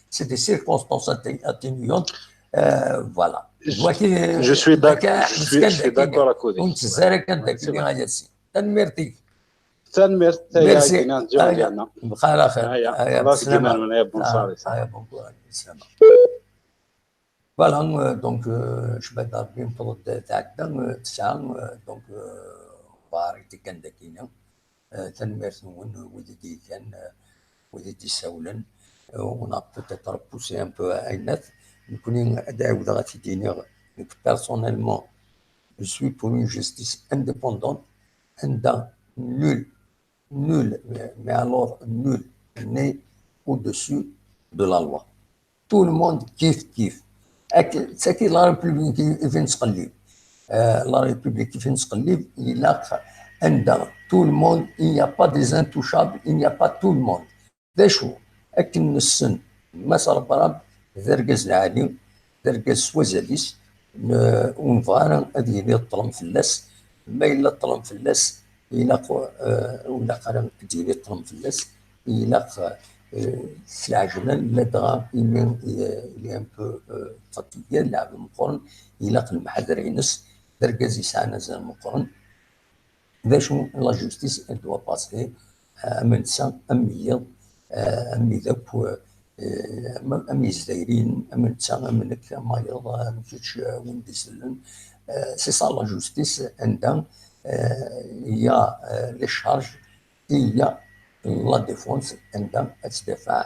c'est des circonstances atténuantes. Euh, voilà. Je suis d'ac- je suis- je suis d'accord avec vous. Ur nettezzi ara kan d akken. Tanemmirt-ik. Tanemmirt. Merci. Bxir axir. Aya, bonsoir. Voilà, euh, donc, euh, cbada Rebbi, newweḍ-d tɛedda, euh, tesɛa, euh, donc, euh, on va arrêter kan dagi. Euh, tanemmirt-nwen, wid i d-igan, euh, wid i d-isawlen. Euh, on a peut-être repoussé un peu ayen. Nekkni, ad ɛiwdeɣ ad t-id-iniɣ, nekk, personnellement, je suis pour une justice indépendante, anda nul, nul, mais, mais alors nul n'est au-dessus de la loi. Tout le monde kif kif. Ak-, c'est que la République i, i fi nettqellib. Euh, la République i fi nettqellib, ilaq anda tout le monde, il n'y a pas des intouchables, il n'y a pas tout le monde. D acu, akken nessen Mass Rabrab d argaz lɛali, d argaz s wazal-is, n-, ur nebɣi ara ad yili ṭṭlem fell-as. Ma yella ṭṭlem fell-as, ilaq, euh, ur ilaq ara ad yili ṭṭlem fell-as, ilaq, euh, s lɛejlan, ladɣa imi, euh, il est un peu, euh, fatigué, lɛeb meqqren, ilaq lemḥadra-ines, d argaz yesɛan azal meqqren. D acu, la justice, elle doit passer, euh, am netta, am wiyaḍ, euh, am wid akk, euh, am, am Yizzayriyen, am netta, am nekk, am wayeḍ, am kečč, euh, win d-isellen. Euh, c'est ça la justice, anda, euh, il y a, euh, les charges, il y a la défense, anda ad tdafeɛ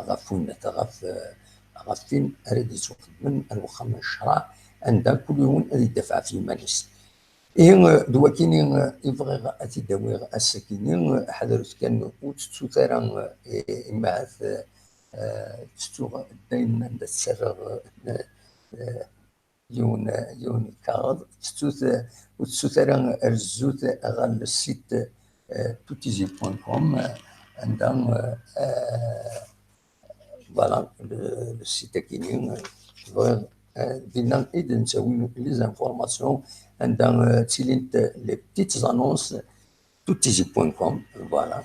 ɣef winnat, ɣef, euh, ɣef win ara d-yettwaxedmen ar wexxam n ccreɛ, anda kul yiwen ad idafeɛ ɣef yiman-is. Ihi, d wakini i bɣiɣ ad t-id-awiɣ ass-akini, ḥadret kan ur tettut ara, eh, imahat, eh, ttettuɣ dayen anda ttarraɣ, eh, yiwen, yiwen lkaɣeḍ, tettut, ur tettut ara rezzut ɣer le site, eh, toutizi point com, anda, eh, Voilà, le, le site akini, euh, bɣiɣ, euh, dinna i d-nettawi les informations, anda, euh, ttilint les petites annonces, toutizi point com, voilà.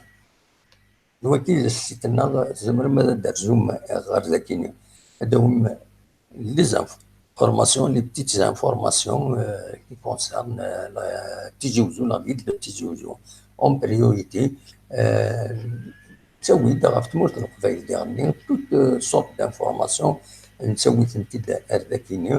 D wagi d site-nneɣ, tzemrem ad d-terzum ɣer dakini. Ad d-tawim les informations, les petites informations euh, qui concernent euh, la Tizi Ouzou, la ville de Tizi Ouzou, en priorité. Euh, ttawin-d ɣef tmurt n Leqbayel diɣenni toutes sortes d'informations, nettawi-tent-id ar dakini,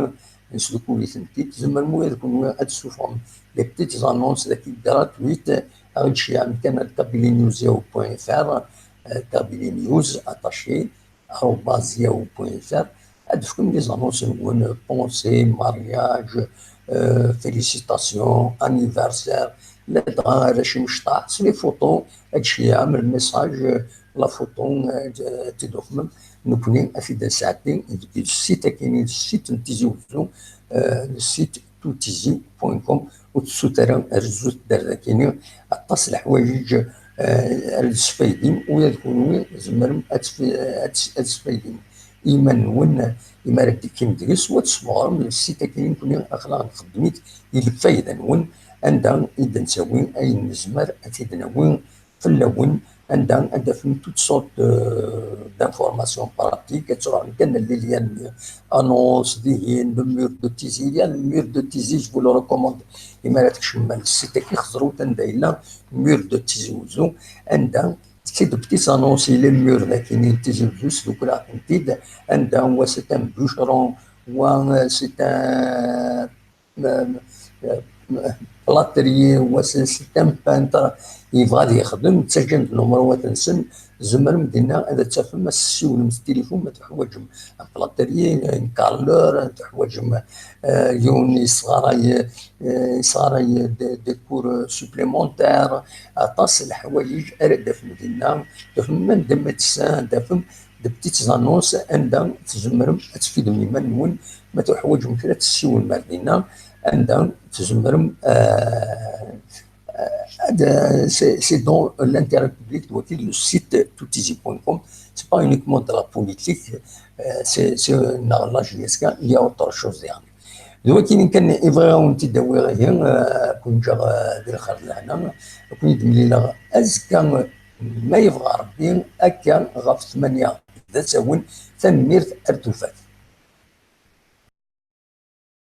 nesdukul-itent-id, tzemrem ula d kunwi ad tessufɣem les petites annonces daki gratuites, ad ɣ-d-tceyyɛem kan ar tabili news yahoo point F R, euh, tabili news attaché arobase yahoo point F R, ad d-tefkem les annonces-nwen, pensées, mariage, euh, félicitations, anniversaire, ladɣa arrac imecṭaḥ, s les photos, ad d-tceyyɛem le message, la photo, euh, ad tt-id-tuxmem, nekkni ad t-id-nesɛeddi deg site-agi, le site n Tizi Ouzou, euh, le site tout tizi point com, ur tettut ara ar zut dar dakini, aṭas leḥwayeǧ eh, ar d-tesfaydim, ula d kunwi tzemrem ad tf-, ad tes-, ad tesfaydim iman-nwen, imi ara d-tekkim deg-s, wa tesmeɣrem le site-agi nekkni aql-aɣ nxeddem-it i lfayda-nwen, anda i d-nettawi ayen nezmer ad t-id-nawi fell-awen, anda ad d-tafem toutes sortes de, d'informations pratiques, ad truḥem kan les liens annonce dihin, le mur de Tizi, il y a le mur de Tizi, je vous le recommande, imi ara tkecmem le site-agi, xeẓrut anda yella mur de Tizi Ouzou, anda c'est de petites annonces, il est mur dakini n Tizi Ouzou, sdukleɣ-tent-id, anda wa c'est un bûcheron, wa c'est un euh, euh, plâtrier, wa c'est un peintre, yebɣa ad yexdem, ttaǧǧan-d numerwat-nsen, tzemrem dinna ad tafem, ad tessiwlem s tilifun ma teḥwaǧem un plâtrier, un carreleur, teḥwaǧem euh, yiwen yesɣaray, euh, yesɣaray des, des cours supplémentaires, aṭas n leḥwayeǧ ara d-tafem dinna, tafem même des médecins, tafem de petites annonces anda tzemrem ad tfidem iman-nwen, ma teḥwaǧem kra tessiwlem ar dinna, anda tzemrem euh, euh, ad, c'est, c'est dans l'intérêt public, d waki le site tout tizi point com, c'est pas uniquement de la politique, euh, c'est, c'est, neɣ la J S K, il y a autre chose derrière. D wakken kan i bɣiɣ ad wen-t-id-awiɣ ihi, euh, ad ken-ǧǧeɣ euh, di lxir d lehna, ad ken-id-mlileɣ azekka, ma yebɣa Rebbi, akka ɣef tmanya d asawen. Tanemmirt, ar tufat.